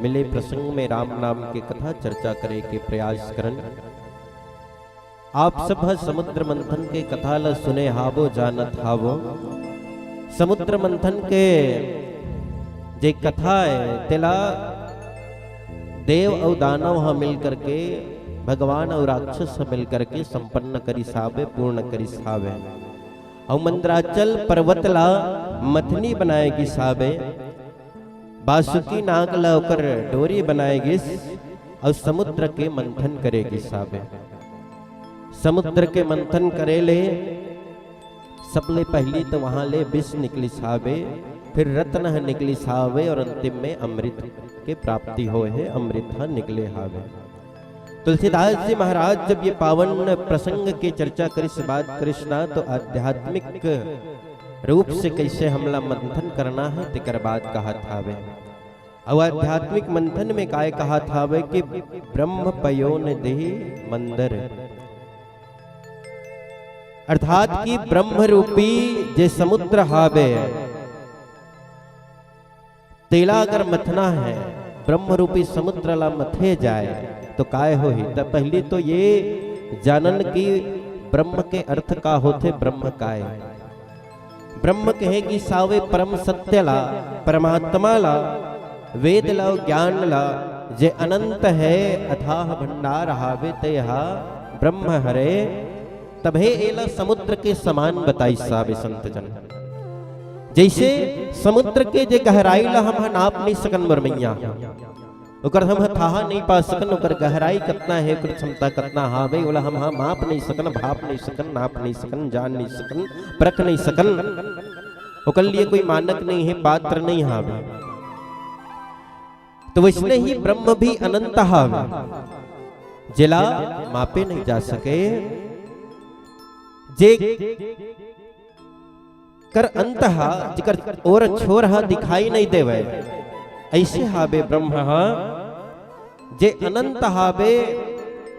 मिले प्रसंग में राम नाम के कथा चर्चा करे के प्रयास करन। आप सब ह समुद्र मंथन के कथा ल सुने हावो, जानत हावो। समुद्र मंथन के जे कथा है, तेला देव अउ दानव ह मिल करके, भगवान अउ राक्षस ह मिल करके संपन्न करिस हावे, पूर्ण करिस हावे। अउ मंदराचल पर्वत ला मथनी बनाए गिस हावे, बासुकी नाग ला ओकर डोरी बनाए गिस, अउ समुद्र के मंथन करे गिस हावे। समुद्र के मंथन करे ले सबले पहिली तो वहां ले विष निकलिस हावे, फिर रत्न ह निकलिस हावे और अंतिम में अमृत के प्राप्ति होए हे, अमृत ह निकले हावे। तुलसीदास जी महाराज जब ये पावन प्रसंग के चर्चा करिस बात करिस ना, तो आध्यात्मिक रूप से कैसे हमला मंथन करना है, तेकर बात कहत हावे। अउ आध्यात्मिक मंथन में काय कहत हावे कि ब्रह्म पयो निधि मंदर, अर्थात कि ब्रह्म रूपी जे समुद्र हावे, तेला अगर मथना है, ब्रह्म रूपी समुद्र ला मथे जाए, तो काय होही? त पहली तो ये जानन कि ब्रह्म के अर्थ का होथे, ब्रह्म काय? ब्रह्म कहे गिस हावे परम सत्य ला, परमात्मा ला, वेद ला, ज्ञान ला, जे अनंत है, अथाह भंडार हावे, ते हा ब्रह्म हरे। तभे एला समुद्र के समान बताइस हावे संत जन। जैसे समुद्र के जे गहराई ला हम ह नाप नहीं सकन मोर मइया, ओकर हम ह थाहा नहीं पा सकन, ओकर गहराई कतना है, ओकर क्षमता कतना हावे, ओला हम ह माप नहीं सकन, भाप नहीं सकन, नाप नहीं सकन, जान नहीं सकन, परख नहीं सकन। ओकर लिए कोई मानक नहीं है, पात्र नहीं हावे। तो वैसने ही ब्रह्म भी अनंत हावे, जेला मापे नहीं जा सके, जे कर अंत हा, जेकर ओर छोर हा दिखाई नहीं देवे, ऐसे हावे ब्रह्म हा, जे अनंत हावे,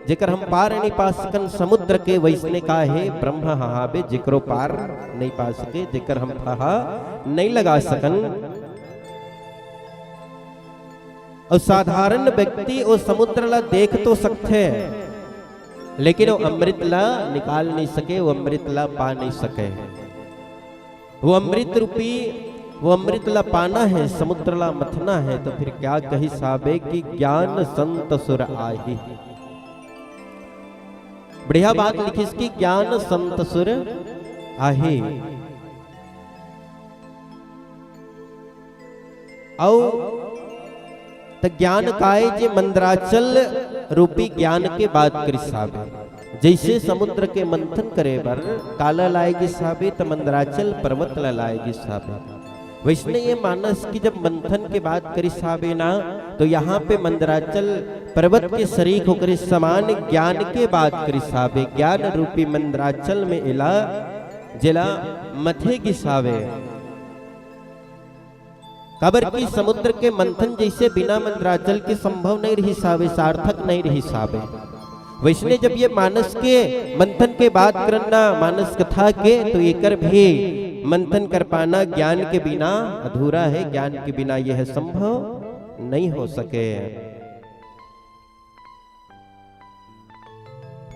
जेकर हम पार नहीं पा सकन समुद्र के, वैसने का हे ब्रह्म हा हावे, जेकरो पार नहीं पा सके, जेकर हम थाहा नहीं लगा सकन। अउ साधारण व्यक्ति ओ समुद्र ला देख तो सकथे, लेकिन ओ अमृत ला निकाल नहीं सके, ओ अमृत ला पा नहीं सके। वो अमृत रूपी वो अमृत ला पाना है, समुद्र ला मथना है, तो फिर क्या कहिस हाबे कि ज्ञान संत सुर आही। बढ़िया बात लिखिस कि ज्ञान संत सुर आही। अउ त ज्ञान काय, जे मंदराचल रूपी ज्ञान के बात करिस हाबे। जइसे समुद्र के मंथन करे बर काला लाए गिस हाबे, त मंदराचल पर्वत ला लाए गिस हाबे। वइसने ये मानस की जब मंथन के बात करिस हाबे ना, तो यहाँ पे मंदराचल पर्वत के सरीख ओकरे समान ज्ञान के बात करिस हाबे। ज्ञान रूपी मंदराचल में एला, जेला मथे गिस हाबे। काबर कि समुद्र के मंथन जइसे बिना मंदराचल के संभव नहीं रहिस हाबे, सार्थक नहीं रहिस हाबे। वइसने जब ये मानस के मंथन के बात करन ना, मानस कथा के, तो एकर भी मंथन कर पाना ज्ञान के बिना अधूरा है, ज्ञान के बिना यह संभव नहीं हो सके।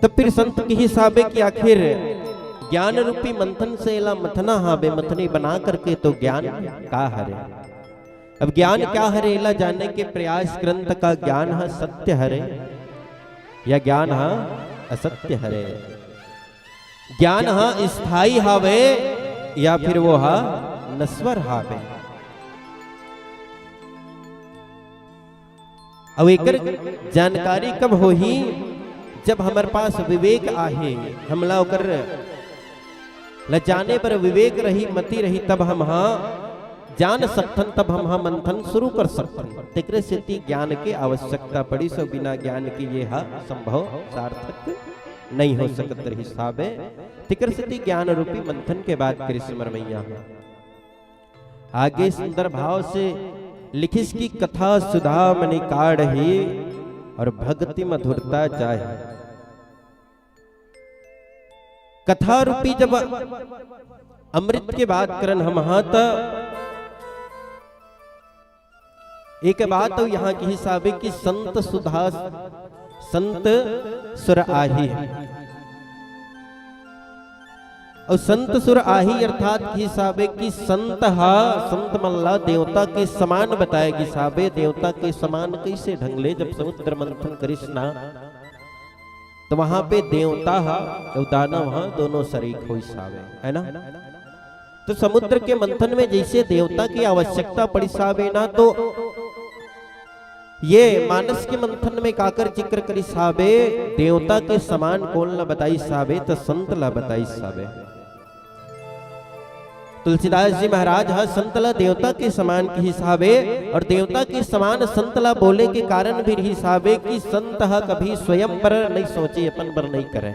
तब फिर संत कहिस हाबे कि आखिर ज्ञान रूपी मंथन से एला मथना हाबे, मथनी बना करके तो ज्ञान का हरे। अब ज्ञान क्या हरे, एला जाने के प्रयास करन त का ज्ञान ह सत्य हरे या ज्ञान ह असत्य हरे। ज्ञान ह स्थायी हावे या फिर वो ह नश्वर हावे। अउ एकर जानकारी कब होही? जब हमर पास विवेक आहे, हमला ओकर ल जाने बर विवेक रही, मति रही, तब हम ह जान सकथन, तब हम ह मंथन शुरू कर सकथन। तेकरे सेती ज्ञान के आवश्यकता पड़िस, अउ बिना ज्ञान के ये ह संभव, सार्थक नहीं हो सकत रहिस हाबे। तेकर सेती ज्ञान रूपी मंथन के बात करिस हमर मैया ह। आगे सुंदर भाव से लिखिस कि कथा सुधा मणि काढ़ही अउ भक्ति मधुरता जाहि। कथा रूपी जब अमृत के बात करन हम ह, त एक बात अउ यहाँ कहिस हाबे कि संत सुधा, संत सुर आही। अउ संत सुर आही अर्थात कहिस हाबे कि संत ह, संत मन ला देवता के समान बताए गिस हाबे। देवता के समान कइसे ढंग ले? जब समुद्र मंथन करिस ना, त वहां पे देवता ह अउ दानव ह दोनों सरीख होइस हाबे, है ना? तो समुद्र के मंथन में जइसे देवता के आवश्यकता पड़िस हाबे ना, तो ये मानस के मंथन में काकर जिक्र करिस हाबे? देवता के समान कोन ला बताइस हाबे? त संत ला बताइस हाबे। तुलसीदास जी महाराज ह संत ला देवता के समान कहिस हाबे, अउ देवता के समान संत ला बोले के कारण भी रहिस हाबे कि संत ह कभी स्वयं बर नइ सोचे, अपन बर नइ करे।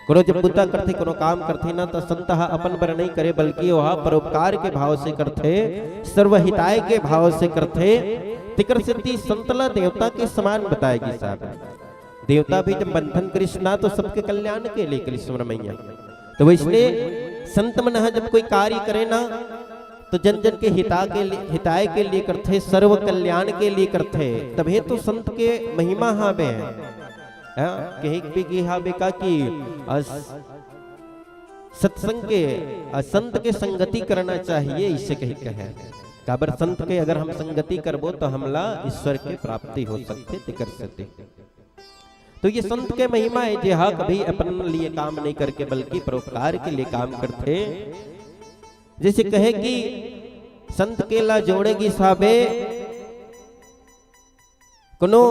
कोनो जब बुता करथे, कोनो काम करथे ना, त संत ह अपन बर नइ करे, बल्कि ओहा परोपकार के भाव से करथे, सर्वहिताय के भाव से करथे। तेकर सेती संत ला देवता के समान बताए गिस हाबे। देवता भी जब मंथन करिस ना, तो सबके कल्याण के लिए करिस हमर मैया। तो वइसने संत मन ह जब कोई कार्य करे ना, तो जन जन के हिता के लिए, हिताय के लिए करथे, सर्व कल्याण के लिए करथे। तभे तो संत के महिमा हाबे। हाँ, कहे भी की हाबे का कि अस-, सत्संग के, अ, संत के संगति करना चाहिए, इसे कही कहे। काबर संत के अगर हम संगति करबो, तो हमला ईश्वर के प्राप्ति हो सकथे, तेकर सेती। तो ये संत के महिमा है, जे हा कभी अपन लिए काम नहीं करके, बल्कि परोपकार के लिए काम करथे। जैसे कहे कि संत के ला जोड़े गिस हाबे, कोनो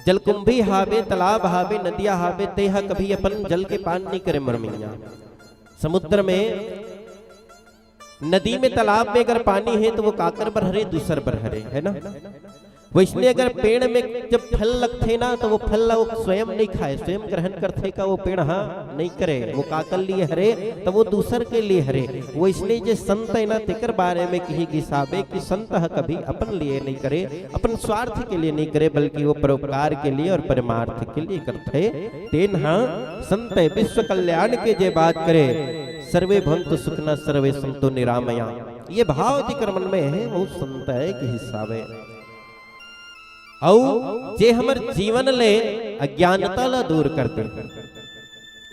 जलकुंभी हाबे, तालाब हाबे, नदिया हाबे, ते हा कभी अपन जल के पान नहीं करे, मरमिया। समुद्र में, नदी में, तालाब में अगर पानी है, तो वो काकर बर हरे? दूसर बर हरे, है ना? वइसने अगर पेड़ में जब फल लगथे ना, तो वो फल ला वो स्वयं नहीं खाए, स्वयं ग्रहण करथे का? वो पेड़ हा नहीं करे, वो काकर लिए हरे? तो वो दूसर के लिए हरे। वइसने जे संत है ना, तेकर बारे में कही गिस हाबे कि संत ह कभी अपन लिए नहीं करे, अपन स्वार्थ के लिए नहीं करे, बल्कि वो परोपकार के लिए और परमार्थ के लिए करथे। तेन ह संत है, विश्व कल्याण के जे बात करे, सर्वे भवन्तु सुखिनः सर्वे सन्तु निरामया। ये भाव जेकर मन में है, वो संत है कहिस हाबे। अउ जे हमर जीवन ले अज्ञानता ला दूर कर दे,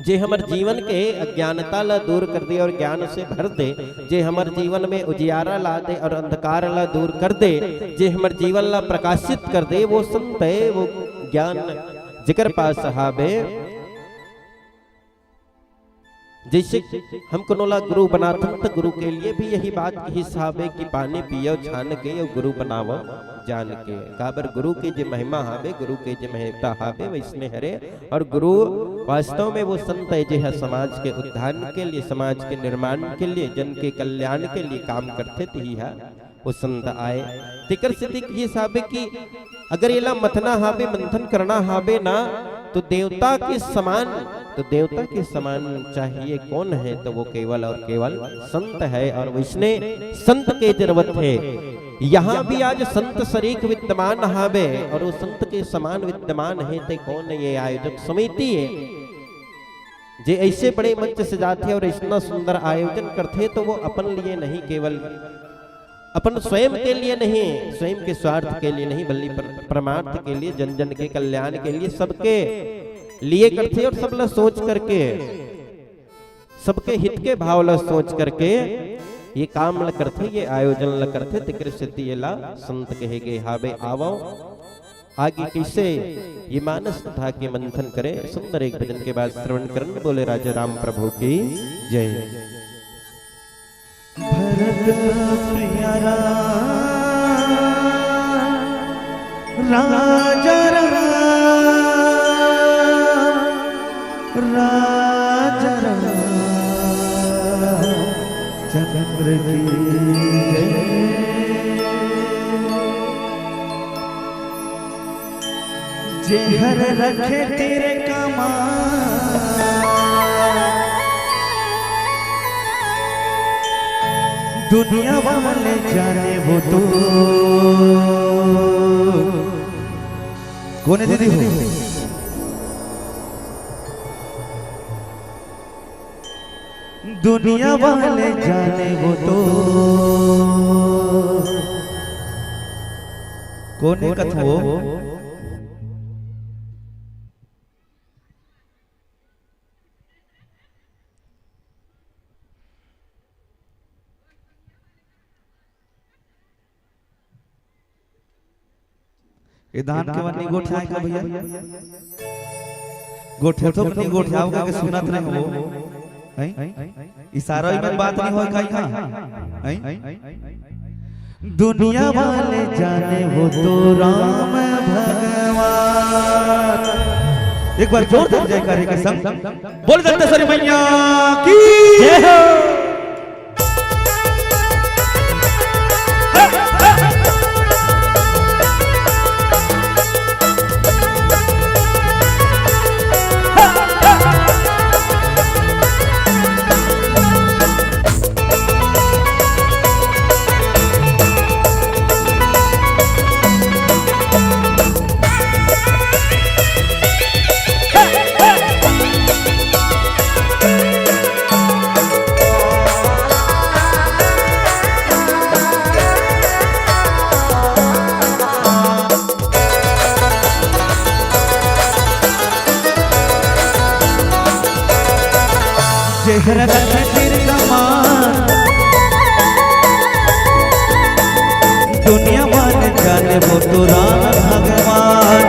जे हमर जीवन के अज्ञानता ला दूर कर दे और ज्ञान से भर दे, जे हमर जीवन में उजियारा ला दे और अंधकार ला दूर कर दे, जे हमर जीवन ला प्रकाशित कर दे, वो संत हे, वो ज्ञान जेकर पास हाबे। जैसे हम कोनो ला गुरु बनाथन, त गुरु के लिए भी यही बात कहिस हाबे कि पानी पियो छान के, अउ गुरु बनावो जान के। काबर गुरु के जे महिमा हाबे, गुरु के जे महत्ता हाबे, वैसने हरे। और गुरु वास्तव में वो संत हे, जे ह समाज के उत्थान के लिए, समाज के निर्माण के लिए, जन के कल्याण के लिए काम करथे, तिही ह वो संत आय। तेकर सेती कहिस हाबे कि अगर एला मथना हाबे, मंथन करना हाबे ना, तो देवता के समान, तो देवता के समान चाहिए कौन है, तो वो केवल और केवल संत है। और वैसने संत के जरूरत है। यहाँ भी आज संत सरीख विद्यमान हाबे और वो संत के समान विद्यमान है, ते कौन ये आयोजक समिति है, जे ऐसे बड़े मंच सजाथे और इतना सुंदर आयोजन करथे, तो वो अपन लिए नहीं, केवल अपन स्वयं के लिए नहीं, स्वयं के स्वार्थ के लिए नहीं, बल्कि पर-, परमार्थ के लिए, जन जन के कल्याण के लिए, सबके लिए करथे और सब ला सोच करके, सबके हित के भाव ला सोच करके ये काम ला करथे, ये आयोजन ला करथे। तेकर सेती एला संत कहे गे हाबे। आवो आगे कैसे ये मानस कथा के मंथन करे, सुंदर एक भजन के बाद श्रवण करन। बोले राजा राम प्रभु की जय। भरत प्रिय राम, राजा राम, राजा राम चंद्र की जय। जेहर रखे तेरे कमा, दुनिया वाले जाने वो तो। कोने दीदी हो? दुनिया वाले जाने वो तो। कोने कथो? ए धान के मन नहीं गोठियाए का भैया? गोठे तो नहीं गोठियाओ का के सुनत रहे हो। हैं? इशारा ही में बात नहीं होय का यहाँ? हैं? दुनिया वाले जाने वो तो राम भगवान। एक बार जोरदार जयकारे के संग बोल दंतेश्वरी मैया की जय हो। जेहर रखे तीर कमान, दुनिया मन जाने वो तो राम भगवान।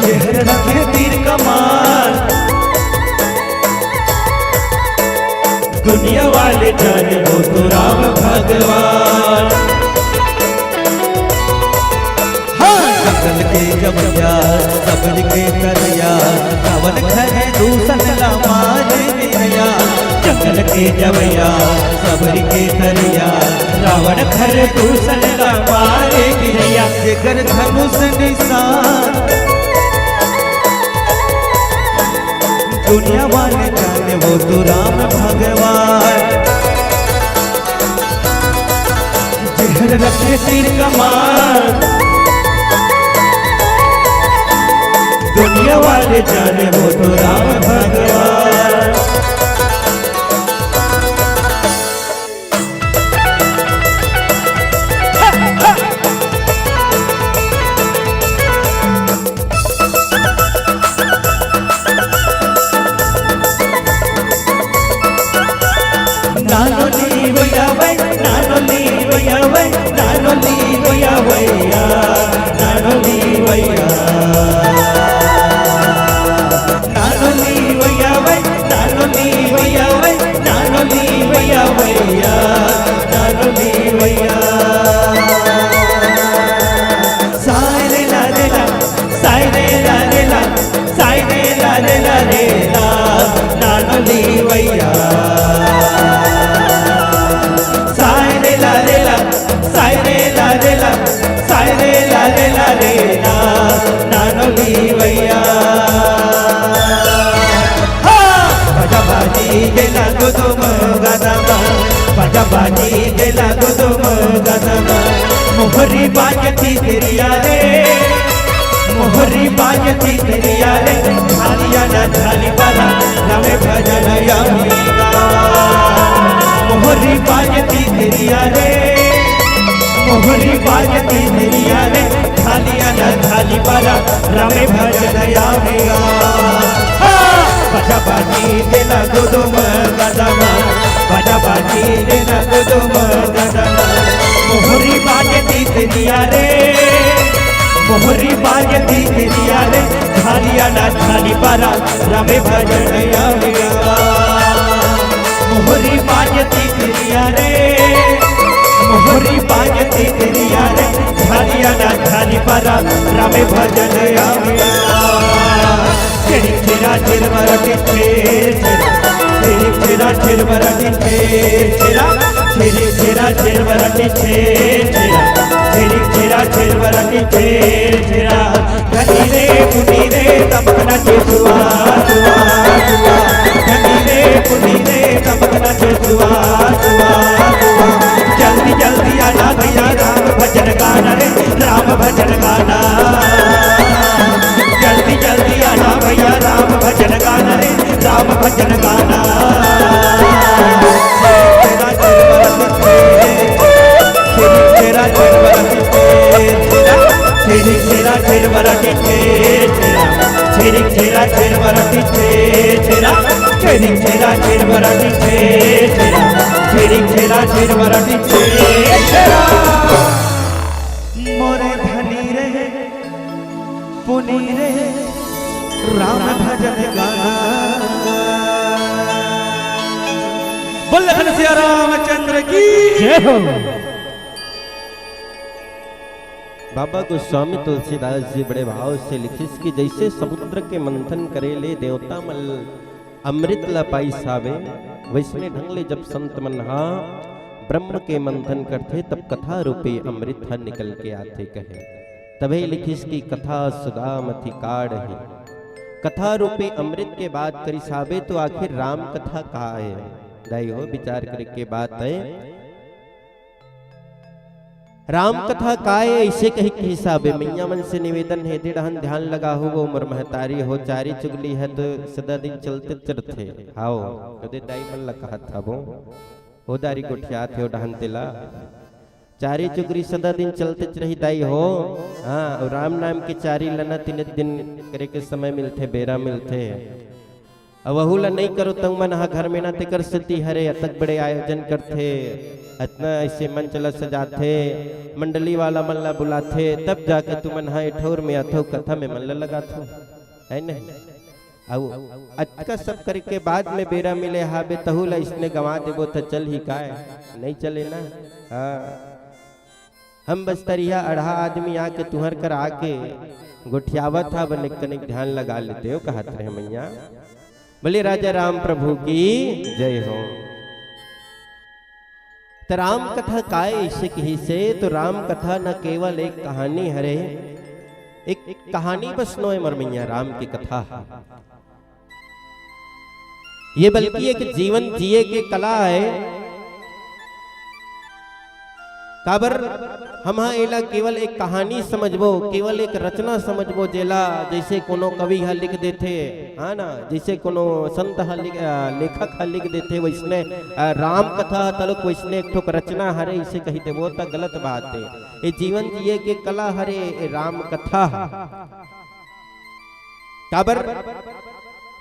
जेहर रखे तीर कमान, दुनिया वाले जाने वो तो राम भगवान। हाँ, जंगल के जवैया, सबरी के तरैया, रावण खरे दूषण ला मारे गिरैया। जंगल के जवैया, सबरी के तरैया, रावण खरे दूषण ला मारे गिरैया। जेकर धनुष निशान दुनिया वाले जाने वो तो राम भगवान। जेहर रखे तीर कमान, दुनिया वाले जाने वो तो राम भगवान। भैया, नानो ली भैया। साय रे ला रे ला, साय रे ला रे ला, साय रे ला रे ला रे ला, नानो ली भैया। साय रे ला रे ला, साय रे ला रे ला, साय रे ला रे ला रे ला, नानो ली भैया। हाँ, बजा बाजी गेला गुदुम गदम, बजा बाजी गेला गुदुम गदम। मोहरी बाजती तेरिया रे, मोहरी बाजती तेरिया रे, झालिया ना झाली बारा, रामे भजन या मीरा। मोहरी बाजती तेरिया रे, मोहरी बाजती तेरिया रे, झालिया ना झाली बारा, रामे भजन या मीरा। हाँ, बजा बाजी गेला गुदुम गदम, बजा बाजी गेला गुदुम गदम। मोहरी बाजती तेरिया रे, मोहरी बाजती तेरिया रे, झालिया ना झाली बारा, रामे भजन या मीरा। मोहरी बाजती तेरिया रे, मोहरी बाजती तेरिया रे, झालिया ना झाली बारा, रामे भजन या मीरा। छेरी छेरा छेर बरा टिछे छेरा, छेरी छेरा छेर बरा टिछे छेरा, छेरी छेरा छेर बरा टिछे छेरा, छेरी छेरा छेर बरा टिछे छेरा। धनी रे पुनी रे तपकना चेसुआ, सुआ, सुआ। धनी रे पुनी रे तपकना चेसुआ, सुआ, सुआ। जल्दी जल्दी आना भैया राम भजन गाना रे, राम भजन गाना। जल्दी जल्दी आना भैया राम भजन गाना रे, राम भजन गाना। छेरा छेरा छेरा छेरा छेरा, छेरी छेरा छेर बरा टिछे छेरा, छेरी छेरा छेर बरा टिछे छेरा, छेरी छेरा छेर बरा टिछे छेरा, छेरी छेरा छेर बरा टिछे छेरा। मोरे धनी रे, पुनी रे, राम भजन गाना। बोल लखन सिया रामचंद्र की। जय हो। बाबा गोस्वामी तुलसीदास जी बड़े भाव से लिखिस कि जैसे समुद्र के मंथन करे ले देवता मन अमृत ला पाइस हावे, वैसने ढंग ले जब संत मन हा ब्रह्म के मंथन करथे, तब कथा रूपी अमृत ह निकल के आथे कहे। तभे लिखिस कि कथा सुदामथि काढ़ही। कथा रूपी अमृत के बात करिस हावे, तो आखिर राम कथा का हे? दाई हो, विचार करे के बात हे। राम कथा काय अइसे कहि के हिसाबे मइया मन से निवेदन हे, दे डहन ध्यान लगाहू, वो मोर महतारी हो, चारी चुगली ह तो सदा दिन चलते चलथे। हाओ, ओदे दाई मन ला कहत हबो, ओ दारी गोठियात हे ओ डहन तेला। चारी चुगली सदा दिन चलते रही दाई हो। हाँ, अउ राम नाम के चारी लना तीन दिन करे के समय मिलथे, बेरा मिलथे। अउ वहू ला नइ करो, तउ मन ह घर में ना, तेकर सेती हरे अतक बड़े आयोजन करथे, अतना अइसे मंच ला सजाथे, मंडली वाला मन ला बुलाथे, तब जाके तुमन ह ए ठउर में अथव कथा में मन ला लगाथव, है नहीं? अउ अतका सब करे के बाद में बेरा मिले हाबे, तहू ला इसने गंवा देबो त चलही काय? नइ चले ना। हाँ। हम बस तरिया अड़हा आदमी आके तुहर कर आके गोठियावत हा, बने कनिक ध्यान लगा लेते हो, कहत रहे मइया। बोले राजा राम प्रभु की जय हो। त राम कथा काय अइसे कहिसे? तो राम कथा न केवल एक कहानी हरे, एक कहानी बस नोय मोर मइया, राम की कथा। ये बल्कि एक जीवन जिए के कला हे। काबर हम ह एला केवल एक कहानी समझबो, केवल एक रचना समझबो, जेला जइसे कोनो कवि ह लिख देथे, हाँ ना, जइसे कोनो संत ह लिख, अ, लेखक ह लिख देथे, वइसने, अ, राम कथा ह तलक वइसने एक ठोक रचना हरे, अइसे कहि देबो त गलत बात हे। ये जीवन जिए के कला हरे, ये राम कथा ह। काबर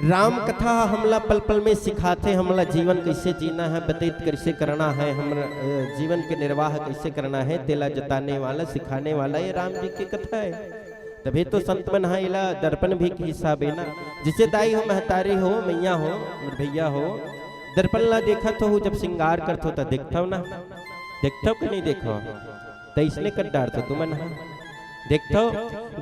राम कथा हमला पल पल में सिखाथे, हमला जीवन कइसे जीना हे, व्यतीत कइसे करना हे, हमर, अ, जीवन के निर्वाह कइसे करना हे, तेला जताने वाला, सिखाने वाला ये राम जी के कथा हे। तभे तो संत मन ह एला दर्पण भी के हिसाबे ना, जइसे दाई हो, महतारी हो, मइया हो, मोर भइया हो, दर्पण ला देखत हो, जब श्रृंगार करथो, त देखथव ना? देखथव कि नहीं देखथव? त इसने कर डारथो तुमन हा। देखथव,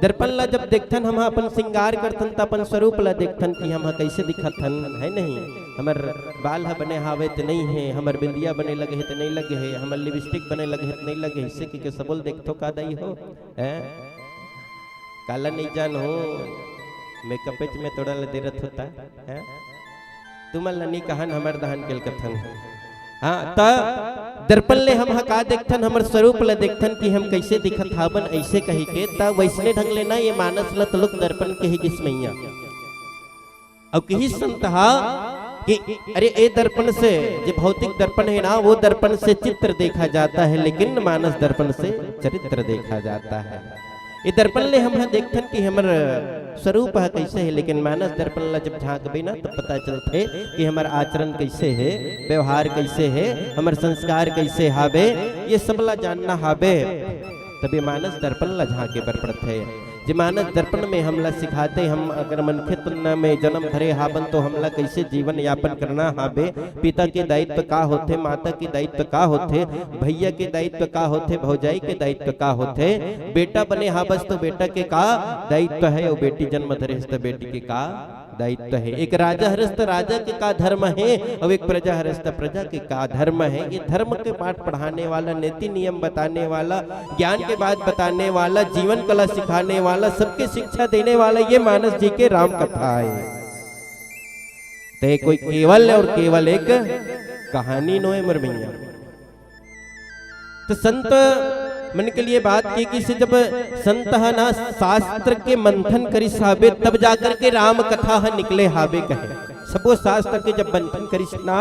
दर्पण ला जब देखथन, हम अपन श्रृंगार करथन, त अपन स्वरूप ला देखथन कि हम हा कैसे दिखत हन, है नहीं? हमर बाल हा बने हावे त नहीं है, हमर बिंदिया बने लगे है त नहीं लगे है, हमर लिपस्टिक बने लगे है त नहीं लगे है, इससे कि के सबोल देखथो का दाई हो? हैं? काला नहीं जान हो, मेकअपेच में तोड़ा ल देरत होता, हैं? तुमन ल नहीं कहन, हमर दहन के ल कथन। हाँ, त दर्पण ले हम ह का देखथन, हमर स्वरूप ल देखथन कि हम कैसे दिखत हावन, ऐसे कही के, त वैसने ढंग ले ना ये मानस ल त लोग दर्पण के ही गिस मैया। अउ किही संत हा कि अरे, ए दर्पण से, जे भौतिक दर्पण है ना, वो दर्पण से चित्र देखा जाता है, लेकिन मानस दर्पण से चरित्र देखा जाता है। ए दर्पण ले हम ह देखथन कि हमर स्वरूप ह कैसे है, लेकिन मानस दर्पण ला जब झांकबे ना, तब पता चलथे कि हमर आचरण कैसे है, व्यवहार कैसे है, हमर संस्कार कैसे हाबे, ये सब ला जानना हाबे। तबे मानस दर्पण ला झांके बर पड़थे। जे मानस दर्पण में हमला सिखाथे, हम अगर मनखे तन में जन्म धरे हाबन, तो हमला कैसे जीवन यापन करना हाबे, पिता के दायित्व का होथे, माता के दायित्व का होथे, भैया के दायित्व का होथे, भौजाई के दायित्व का होथे, बेटा बने हाबस तो बेटा के का दायित्व है, अउ बेटी जन्म धरे हस तो बेटी के का दायित्व है। एक राजा हरस त राजा के का धर्म है, अउ एक प्रजा हरस त प्रजा के का धर्म है। ये धर्म के पाठ पढ़ाने वाला, नीति नियम बताने वाला, ज्ञान के बात बताने वाला, जीवन कला सिखाने वाला, सबके शिक्षा देने वाला ये मानस जी के राम कथा है। ते कोई केवल और केवल एक कहानी नोय मर मैया। त संत मन के लिए बात की कि से जब संत ह ना शास्त्र के मंथन करिस हाबे, तब जाकर के राम कथा ह निकले हाबे कहे। सबो शास्त्र के जब मंथन करिस ना,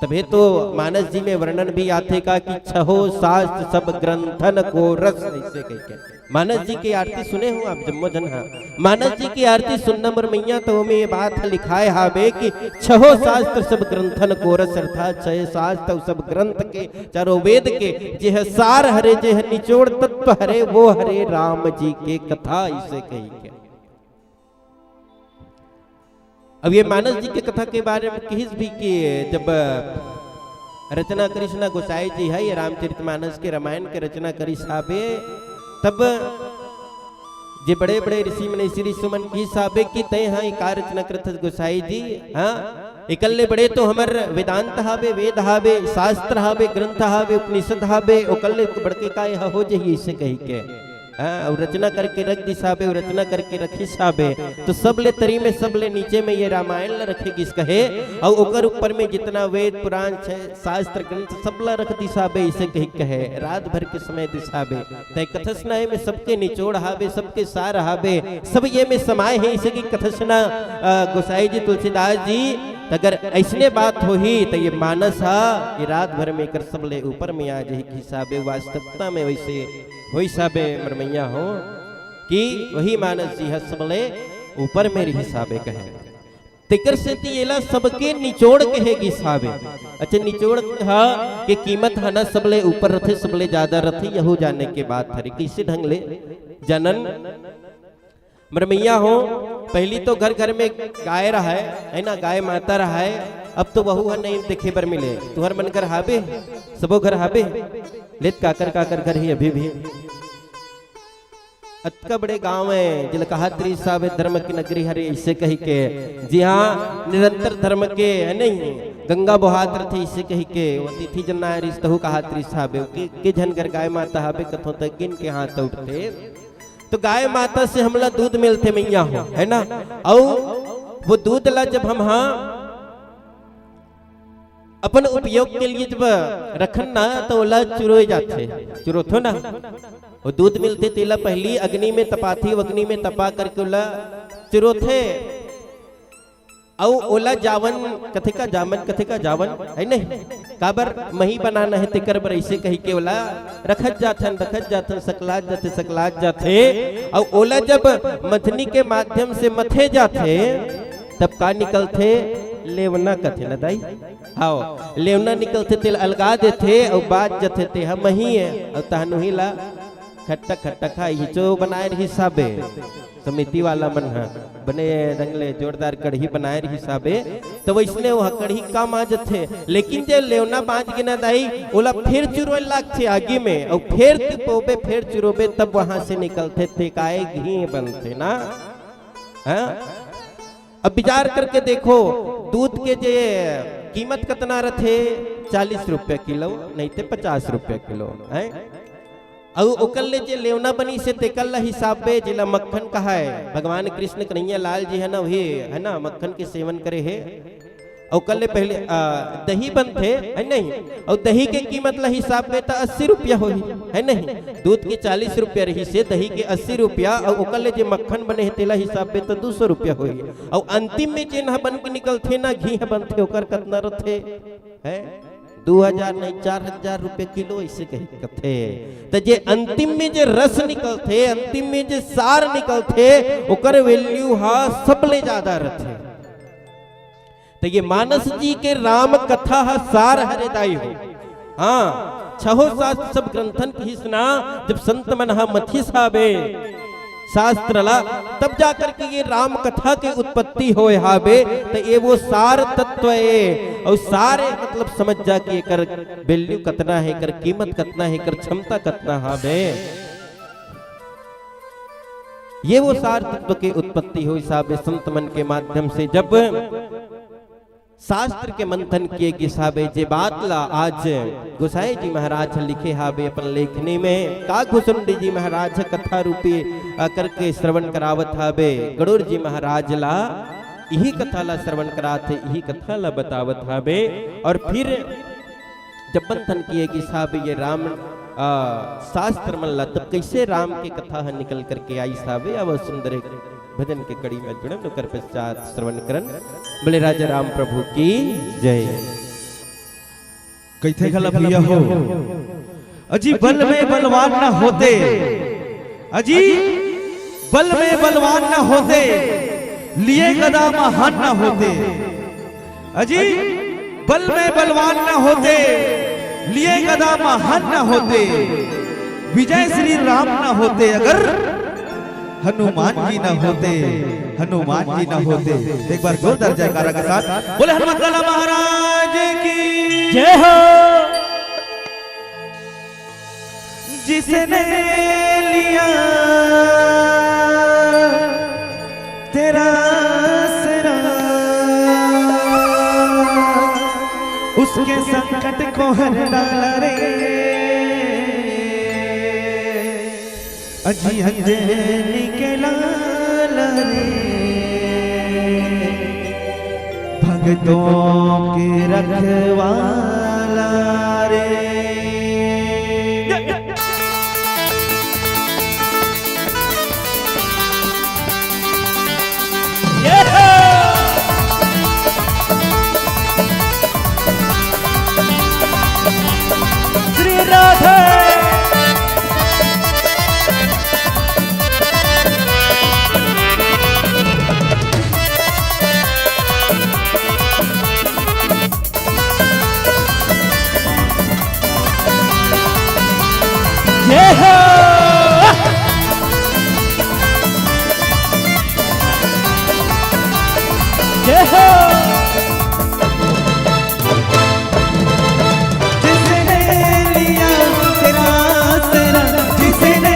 तभे तो मानस जी में वर्णन भी आथे का कि छहो शास्त्र सब ग्रंथन को रस, ऐसे कह के। मानस जी के आरती सुने हो आप जम्मो झन हा? मानस जी के आरती सुनना मोर मैया, तो ओमे ये बात ह लिखाए हाबे कि छहो शास्त्र सब ग्रंथन को रस, अर्थात छह शास्त्र अउ सब ग्रंथ के, चारों वेद के, जे ह सार हरे, जे ह निचोड़ तत्व हरे, वो हरे राम जी के कथा, इसे कही के। अब ये मानस जी के कथा के बारे में किहिस भी कि जब रचना करिस ना गोसाई जी ह, ये रामचरित मानस के, रामायण के रचना करिस हाबे, तब जे बड़े-बड़े ऋषि मुनि, ऋषि ऋषि मन किहिस हाबे कि तैं ह ये का रचना करत हस गोसाई जी, हाँ? एकर ले बड़े तो हमर वेदांत हाबे, वेद हाबे, शास्त्र हाबे, ग्रंथ हाबे, उपनिषद हाबे, ओकर ले बड़के का ये ह हो जही, अइसे कहि के। हाँ, अउ रचना करके रख दिस हाबे, अउ रचना करके रखिस हाबे, तो सब ले तरी में, सब ले नीचे में ये रामायण ल रखे गिस कहे, अउ ओकर ऊपर में जितना वेद, पुराण, छ-, शास्त्र, ग्रंथ सब ल रख दिस हाबे, अइसे कहि कहे, रात भर के समय दिस हाबे। तैं कथस ना एमे सबके निचोड़ हाबे, सबके सार हाबे, सब ये में समाए हे, अइसे कि कथस ना, अ, गोसाई जी, तुलसीदास जी, त अगर अइसने बात होही, त ये मानस हा, ये रात भर में एकर सब ले ऊपर में आ जही हिसाबे, वास्तवता में वैसे होइस हाबे मरमैया हो कि वही मानस जी ह सबले ऊपर में रिहिस हाबे कहे। तेकर सेती एला सबके निचोड़ कहे गिस हाबे। अच्छा, निचोड़ ह के कीमत ह ना सबले ऊपर रथे, सबले ज्यादा रथे, यहू जाने के बात हरे। कइसे ढंग ले जानन? मरमैया हो, पहिली तो घर घर में गाय रहय, है ना, गाय माता रहय, अब तो वहू ह नइ देखे बर मिले। तुहर मन घर हाबे, सबो घर हाबे, लेत काकर काकर घर ही अभी भी। अतका बड़े गांव हे, जेला कहात रिहिस हाबे धर्म की नगरी हरे, अइसे कहि के, जिहां निरंतर धर्म के, है नहीं, गंगा बोहात रथे, अइसे कहि के, वो अतिथि जन आय रिहिस, तहू कहात रिहिस हाबे, के, के झन घर गाय माता हाबे, कथों त गिन के हाथ उठथे। तो गाय माता से हमला दूध मिलथे मइया हो, है ना? अउ वो दूध ला जब हम, हाँ, अपन उपयोग के लिए जब रखन ना, तो ओला चुरोय जाथे, चुरोथो ना। वो दूध मिलथे, तेला पहिली अग्नि में तपाथे, अग्नि में तपा करके ओला चुरोथे। अउ ओला जावन कथे का, जामन कथे का, जावन, है नहीं? काबर मही बनाना हे, तेकर बर अइसे कहि के ओला रखत जाथन, रखत जाथन, सकलात जाथे, सकलात जाथे। अउ ओला जब मथनी के माध्यम से मथे जाथे, तब का निकलथे? लेवना कथे ना दाई? हाव, लेवना निकलथे, तेला अलगा देथे, अउ बाच जथे, तेहा मही हे, अउ तहन उही ला खट्टा खट्टा खाई ही जो बनाए रहिस हाबे, समिति वाला मन ह बने ढंग ले जोरदार कढ़ी बनाए रहिस हाबे, त वइसने ओह कढ़ी का मांजथे। लेकिन जे लेवना बांच गे ना दाई, ओला फेर चुरोय लागथे आगी में, अउ फेर तिपोबे, फेर चुरोबे, तब वहां से निकलथे, ते काय घी बनथे ना। हाँ? अब विचार करके देखो, दूध के जे कीमत कतना रथे, चालीस रुपया किलो, नहीं ते पचास रुपया किलो, हैं? अउ ओकर ले जे लेवना बनिस हे, तेकर ला हिसाब बे, जेला मक्खन कहाय, भगवान कृष्ण कन्हैया लाल जी है ना, वही है ना, मक्खन के सेवन करे हे। अउ ओकर ले पहले, आ, दही बनथे, है नहीं? अउ दही के कीमत ला हिसाब बे, त अस्सी रुपया होही, है नहीं? दूध के चालीस रुपया रहिस हे, दही के अस्सी रुपया, अउ ओकर ले जे मक्खन बने हे, तेला हिसाब बे, त दू सौ रुपया होही। अउ अंतिम में जेन ह बन के निकलथे ना, घी ह बनथे, ओकर कतना रथे? हैं? दू हजार नहीं, चार हजार रुपये किलो, ऐसे कही कथे। त जे अंतिम में जे रस निकलथे, अंतिम में जे सार निकलथे, ओकर value हा सबले ज्यादा रथे। त ये मानस जी के राम कथा हा सार हरे दाई हो। हाँ, छहो शास्त्र सब ग्रंथन कहिस ना, जब संत मन हा मथिस हाबे शास्त्र ला, तब जाकर के ये राम कथा के उत्पत्ति होय हाबे। त ये वो सार तत्व ए, अउ सार ए मतलब समझ जा कि एकर value कतना हे, एकर कीमत कतना हे, एकर क्षमता कतना हाबे। ये वो सार तत्व के उत्पत्ति होय हाबे संत मन के माध्यम से, जब शास्त्र के मंथन किए गिस हाबे, जे बात ला आज गोसाई जी महाराज ह लिखे हाबे अपन लेखनी में, कागभूषुंडी जी महाराज ह कथा रूपी, अ, करके श्रवण करावत हाबे, गरुड़ जी महाराज ला इही कथा ला श्रवण करात हे, इही कथा ला बतावत हाबे। और फिर जब मंथन किए गिस हाबे ये राम, अ, शास्त्र मन ला, तब कैसे राम के कथा ह निकल करके आइस हाबे, अब सुंदर एक भजन के कड़ी में जुड़न, ओकर पश्चात श्रवण करन। बोले राजा राम प्रभु की जय। कइथे घला भैया हो, अजी बल में बलवान न होते, अजी बल में बलवान न होते, लिए गदा महान न होते। अजी बल में बलवान न होते, लिए गदा महान न होते, विजय श्री राम न होते, अगर हनुमान जी न होते, हनुमान जी न होते। एक बार जोरदार जयकारा के साथ बोले हनुमत लाला महाराज की जय हो। जिसने लिया तेरा आसरा, उसके संकट को हर डाला रे। अजी अंजनी के लाला रे, भगतों के रखवाला रे। श्री राधे। जय हो। जय हो। जिसने लिया तेरा आसरा, जिसने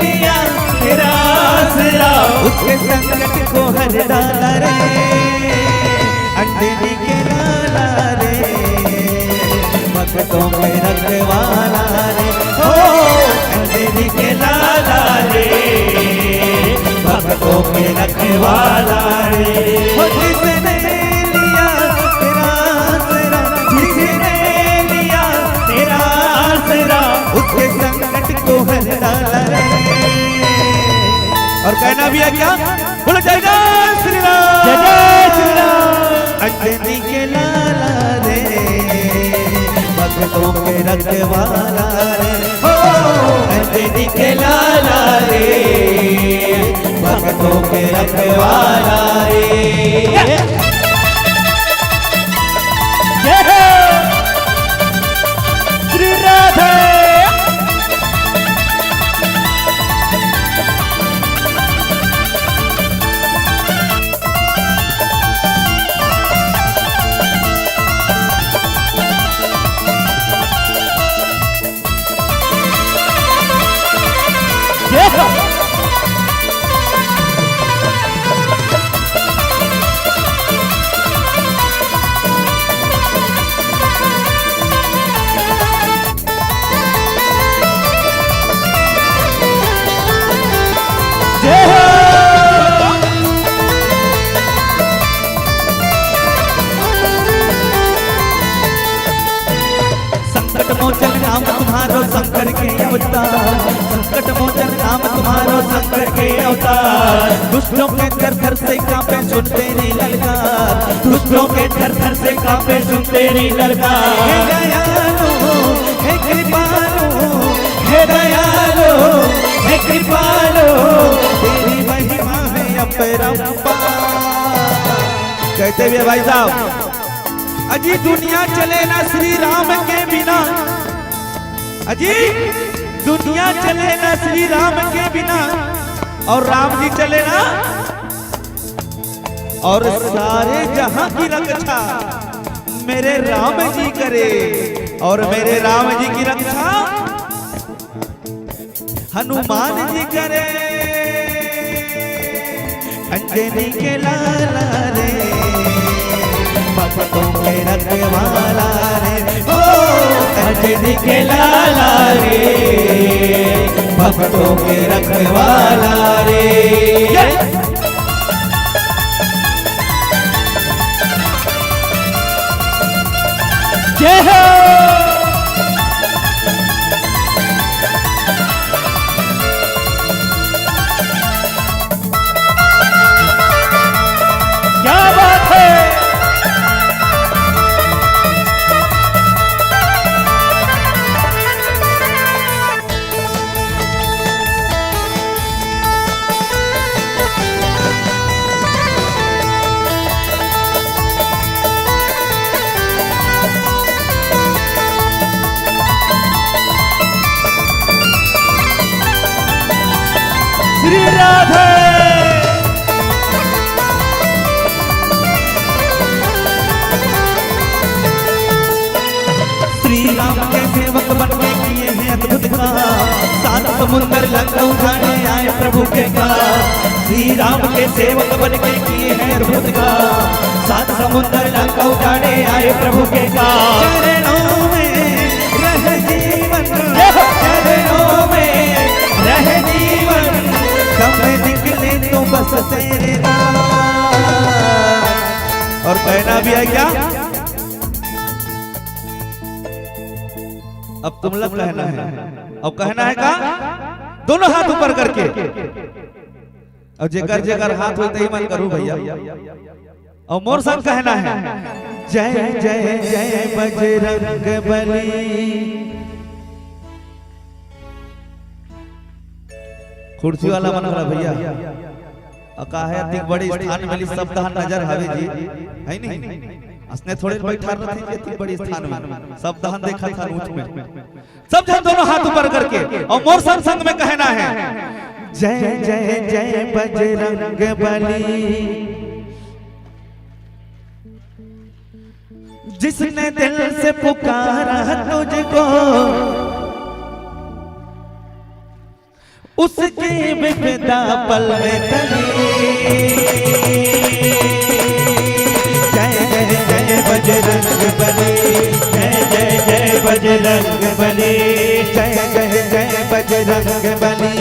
लिया तेरा आसरा, उसके संकट को हर डाला रे। अंजनी के लाला रे, भक्तों के रखवाला रे, हो अंजनी के लाला रे, भक्तों के रखवाला रे। हो जिसने लिया तेरा आसरा, जिसने लिया तेरा आसरा, उसके संकट को हर डाला रे। और कहना भी है क्या? बोलो जय जय श्री राम। जय जय श्री राम। अंजनी के लाला रे, भक्तों के रखवाला रे, हो अंजनी के लाला रे, भक्तों के रखवाला रे। जय हो। श्री राधे। मोचन नाम तुम्हारो शंकर के अवतार, संकट मोचन नाम तुम्हारो शंकर के अवतार। दुष्टों के थर थर से कांपे सुन तेरी ललकार, दुष्टों के थर थर से कांपे सुन तेरी ललकार। हे दयालु, हे कृपालु, हे दयालु, हे कृपालु, तेरी महिमा है अपरंपार। कहते हुए भाई साहब, अजी दुनिया चले ना श्री राम के बिना, अजी दुनिया चले ना श्री राम के बिना, और राम जी चले ना, और सारे जहां की रक्षा मेरे राम जी करे, और मेरे राम जी की रक्षा हनुमान जी करे। अंजनी के लाला रे, भक्तों के रखवाला रे, ओ अंजनी के लाला रे, भक्तों के रखवाला रे। जय हो। क्या बात है। श्री राधे। श्री राम के सेवक बन के किए हैं अद्भुत काम, सात समुंदर लंका उठाने आए प्रभु के काम। श्री राम के सेवक बन के किए हैं अद्भुत काम, सात समुंदर लंका उठाने आए प्रभु के काम। चरणों में रह जीवन, चरणों में रह जीवन, कब निकले तो बस तेरे नाम। और कहना भी है क्या? अब तुम लोग कहना है। अब कहना है का? दोनों हाथ ऊपर करके। और जेकर जेकर हाथ होई तही मन करू भैया। और मोर संग कहना है, जय जय जय बजरंग बली। कुर्सी वाला मन वाला भैया, अ काहे अतिक बड़े स्थान में सब दहन नजर हवे जी, है नहीं? असने थोड़े बैठा रहते जी अतिक बड़े स्थान में, सब दहन देखा था ऊंच में। सब जन दोनों हाथ ऊपर करके और मोर संग संग में कहना है, जय जय जय बजरंग बली। जिसने दिल से पुकारा तुझको, उसकी विपदा पल में टली। जय जय जय बजरंग बली, जय जय जय बजरंग बली, जय जय जय बजरंग बली,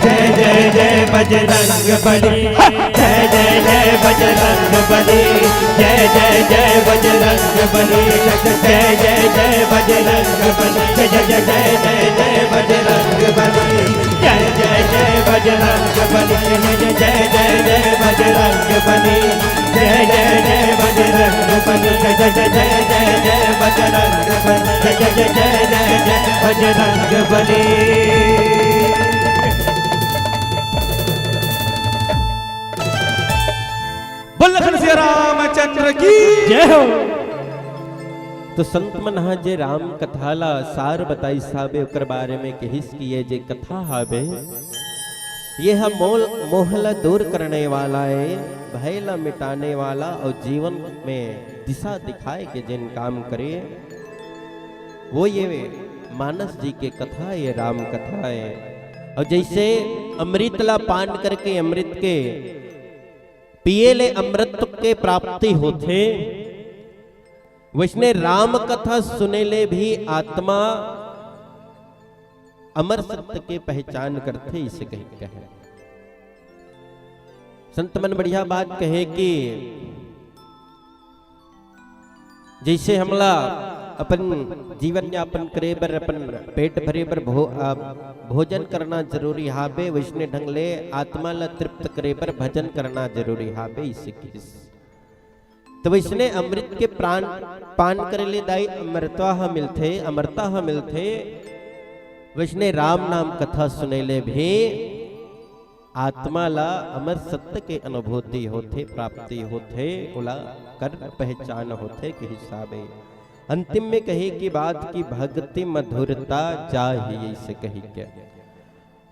जय जय जय बजरंग बली, जय जय जय बजरंग बली, जय जय जय बजरंग बली, जय जय जय बजरंग बली, जय जय जय जय जय बजरंग बली, जय जय जय बजरंग बली, जय जय जय बजरंग बली, जय जय जय बजरंग बली, जय जय जय जय बजरंग बली, जय जय जय जय जय बजरंग बली। बोल लखन सिया रामचंद्र की जय हो। तो संत मन ह जे राम कथा ला सार बताइस हाबे, ओकर बारे में कहिस कि ये जे कथा हाबे, ये ह मोल, मोह ला दूर करने वाला है, भय ला मिटाने वाला और जीवन में दिशा दिखाए के जेन काम करे, वो ये मानस जी के कथा, ये राम कथा है। और जैसे अमृत ला पान करके अमृत के पिए ले अमृत के प्राप्ति होथे, वैसने राम कथा सुने ले भी आत्मा अमर सत्य के पहचान करथे, इसे कही कहे। संत मन बढ़िया बात कहे कि जैसे हमला अपन जीवन यापन करे बर, अपन पेट भरे बर भो-, अ, भोजन करना जरूरी हाबे, वइसने ढंग ले आत्मा ला तृप्त करे बर भजन करना जरूरी हाबे, इसे किस। त वइसने अमृत के प्राण पान करे ले दाई अमरता ह मिलथे, अमरता ह मिलथे। वइसने राम नाम कथा सुने ले भी आत्मा ला अमर सत्य के अनुभूति होथे, प्राप्ति होथे, ओला कर पहचान होथे के हिसाबे। अंतिम में कहे की बात की भक्ति मधुरता जाही, अइसे कही के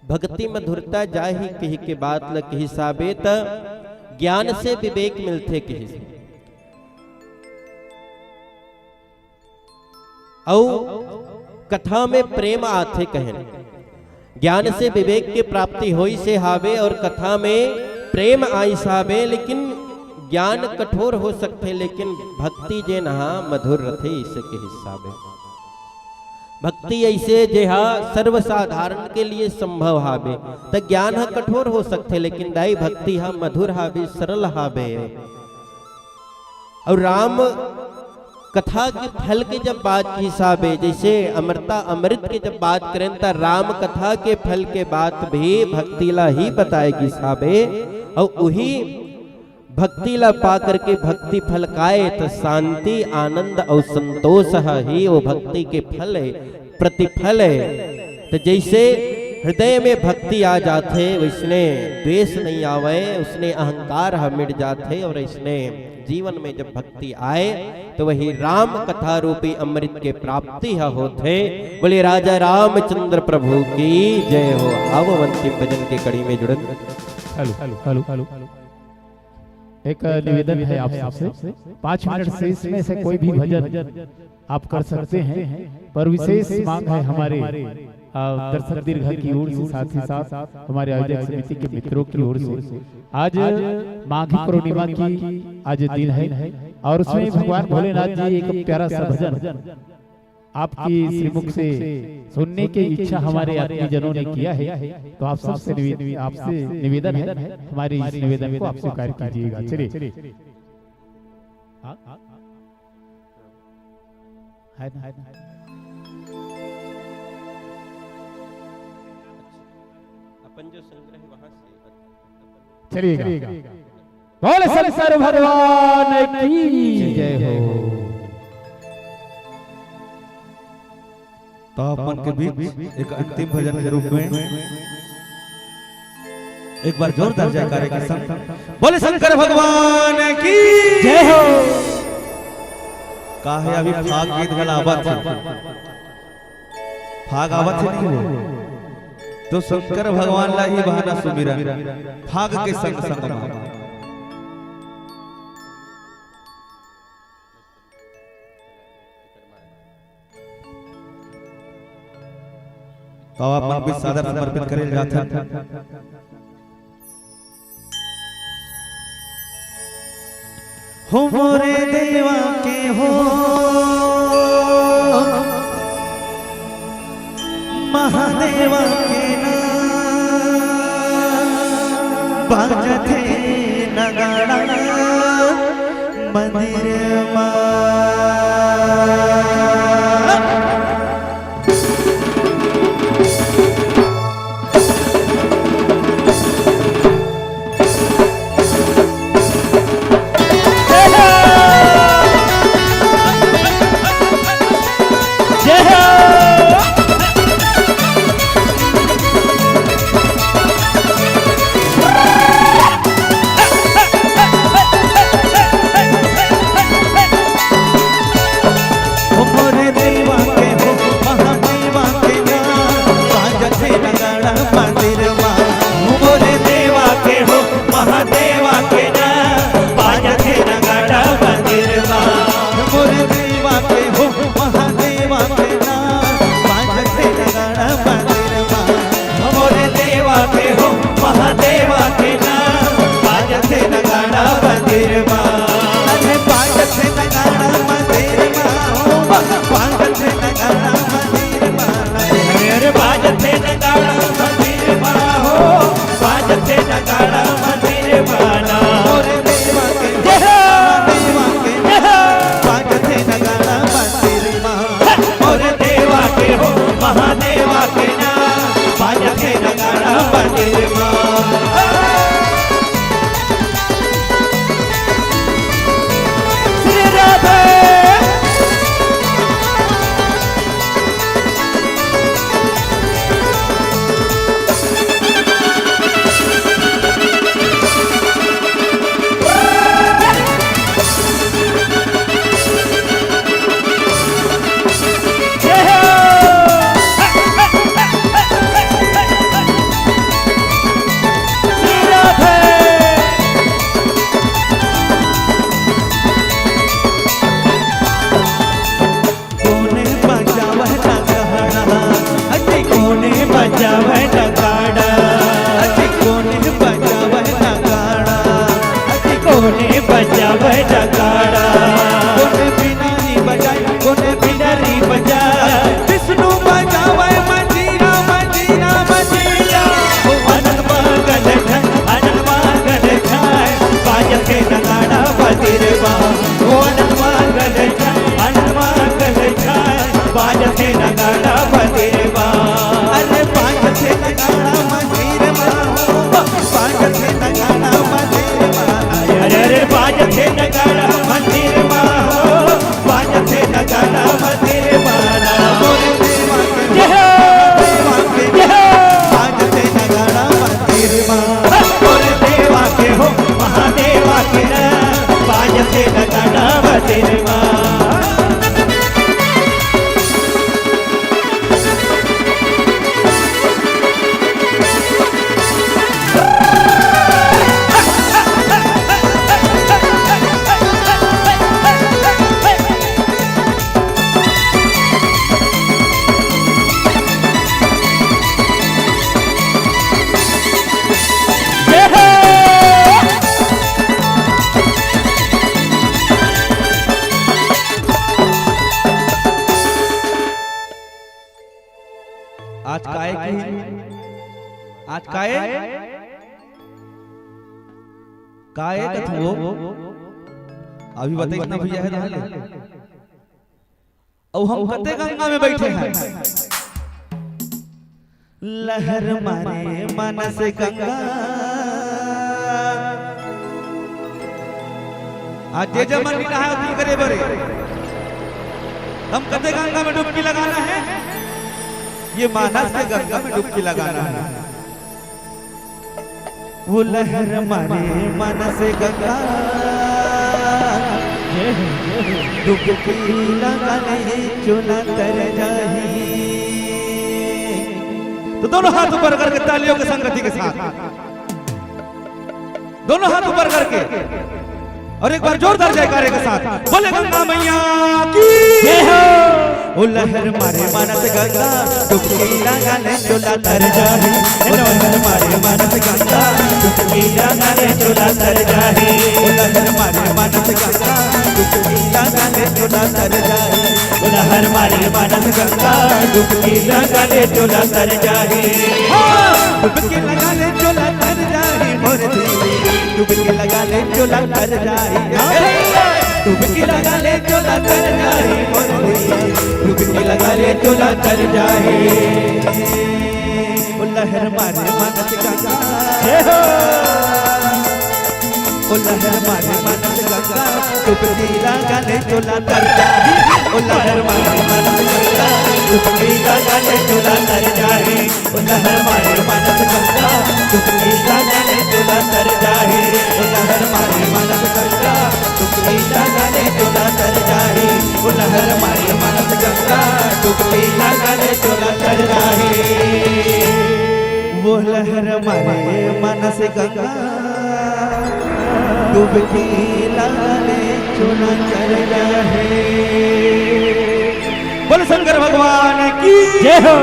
भक्ति मधुरता जाही कही के बात ल कही साबे त ज्ञान से विवेक मिलथे कही। अउ कथा में प्रेम आथे कहेन। ज्ञान से विवेक के प्राप्ति होई से हावे और कथा में प्रेम आई साबे, लेकिन ज्ञान कठोर हो सकथे, लेकिन भक्ति जेन हा मधुर रथे, इसे के हिसाबे। भक्ति ऐसे जेहा सर्वसाधारण के लिए संभव हाबे, त ज्ञान ह कठोर हो सकथे, लेकिन दाई भक्ति ह मधुर हाबे, सरल हाबे। अउ राम कथा के फल के जब बात के हिसाबे, जैसे अमृता अमृत के जब बात करें, त राम कथा के फल के बात भी भक्ति ला ही बताए गिस हाबे। अउ उही भक्ति ला पा करके भक्ति फल काय, त शांति, आनंद अउ संतोष ह ही वो भक्ति के फल है, प्रतिफल है। त जैसे हृदय में भक्ति आ जाथे, वैसने द्वेष नहीं आवय, उसने अहंकार ह मिट जाथे और इसने जीवन में जब भक्ति आए, तो वही राम कथा रूपी अमृत के प्राप्ति ह होथे। बोले राजा रामचंद्र प्रभु की जय हो। आओ अंतिम भजन के कड़ी में जुड़न। Hello, hello, hello, hello. एक निवेदन है आप सबसे, पाँच मिनट से इसमें से कोई भी भजन आप कर सकते हैं, पर विशेष मांग है हमारे, अ, दर्शक दीर्घा की ओर से, साथ ही साथ हमारे आयोजक समिति के मित्रों की ओर से। आज माघी पूर्णिमा की आज दिन है और उसमें भगवान भोलेनाथ जी एक प्यारा सा भजन आपकी श्रीमुख से सुनने की इच्छा हमारे आत्मीयजनों ने किया है, तो आप सबसे निवे-, आपसे निवेदन है, हमारे इस निवेदन को आप स्वीकार कीजिएगा। चलिए। हाँ? है ना? अपन जो संग्रह वहां से चलिएगा। बोल शंकर भगवान की जय हो। तो आप मन के बीच एक अंतिम भजन के रूप में एक बार जोरदार जयकारे के संग बोले शंकर भगवान की जय हो। का है अभी फाग गीत घला आवत हे। फाग आवत हे नहीं हो, तो शंकर भगवान ला ही बहाना सुमिरन, फाग के संग संग मा। तो आप मन भी सादर समर्पित करे जाथन। हो मोरे देवा के हो, महादेवा के ना, बाजथे नगाड़ा मंदिर मा। आज काय की, आज काय, काय कथो? अभी बताइस ना भैया, हे रहले। अउ हम कते गंगा में बइठे हन। लहर मारे मानस गंगा। आज जे जमन नहाय ओती करे बरे। हम कते गंगा में डुबकी लगाना हे। ये मानस के गंगा में डुबकी लगाना हे। वो लहर मारे मानस गंगा, डुबकी लगाले चोला तर जाही। तो दोनों हाथ ऊपर करके तालियों के संगति के साथ, दोनों हाथ ऊपर करके और एक बार जोरदार जयकारे के साथ बोले, गंगा मैया की जय हो। ओ लहर मारे मानस गंगा, डुबकी लगाले चोला तर जाही। ओ लहर मारे मानस गंगा, डुबकी लगाले चोला तर जाही। ओ लहर मारे मानस गंगा, डुबकी लगाले चोला तर जाही। ओ लहर मारे मानस गंगा, डुबकी लगाले चोला तर जाही। हाँ, डुबकी लगाले चोला तर जाही मोर देवी। डुबकी लगाले चोला तर जाही। डुबकी लगाले चोला तर जाही मोर देवी। डुबकी लगाले चोला तर जाही। ओ लहर मारे मानस गंगा। जय हो। ओ लहर मारे मानस गंगा, डुबकी लगाले चोला तर जाही। ओ लहर मारे मानस गंगा, डुबकी लगाले चोला तर जाही। ओ लहर मारे मानस गंगा, डुबकी लगाले चोला तर जाही। ओ लहर मारे मानस गंगा, डुबकी लगाले चोला तर जाही। ओ लहर मारे मानस गंगा, डुबकी लगाले चोला तर जाही। वो लहर मारे मानस गंगा, डुबकी लगाले चोला तर जाही। बोल शंकर भगवान की जय हो।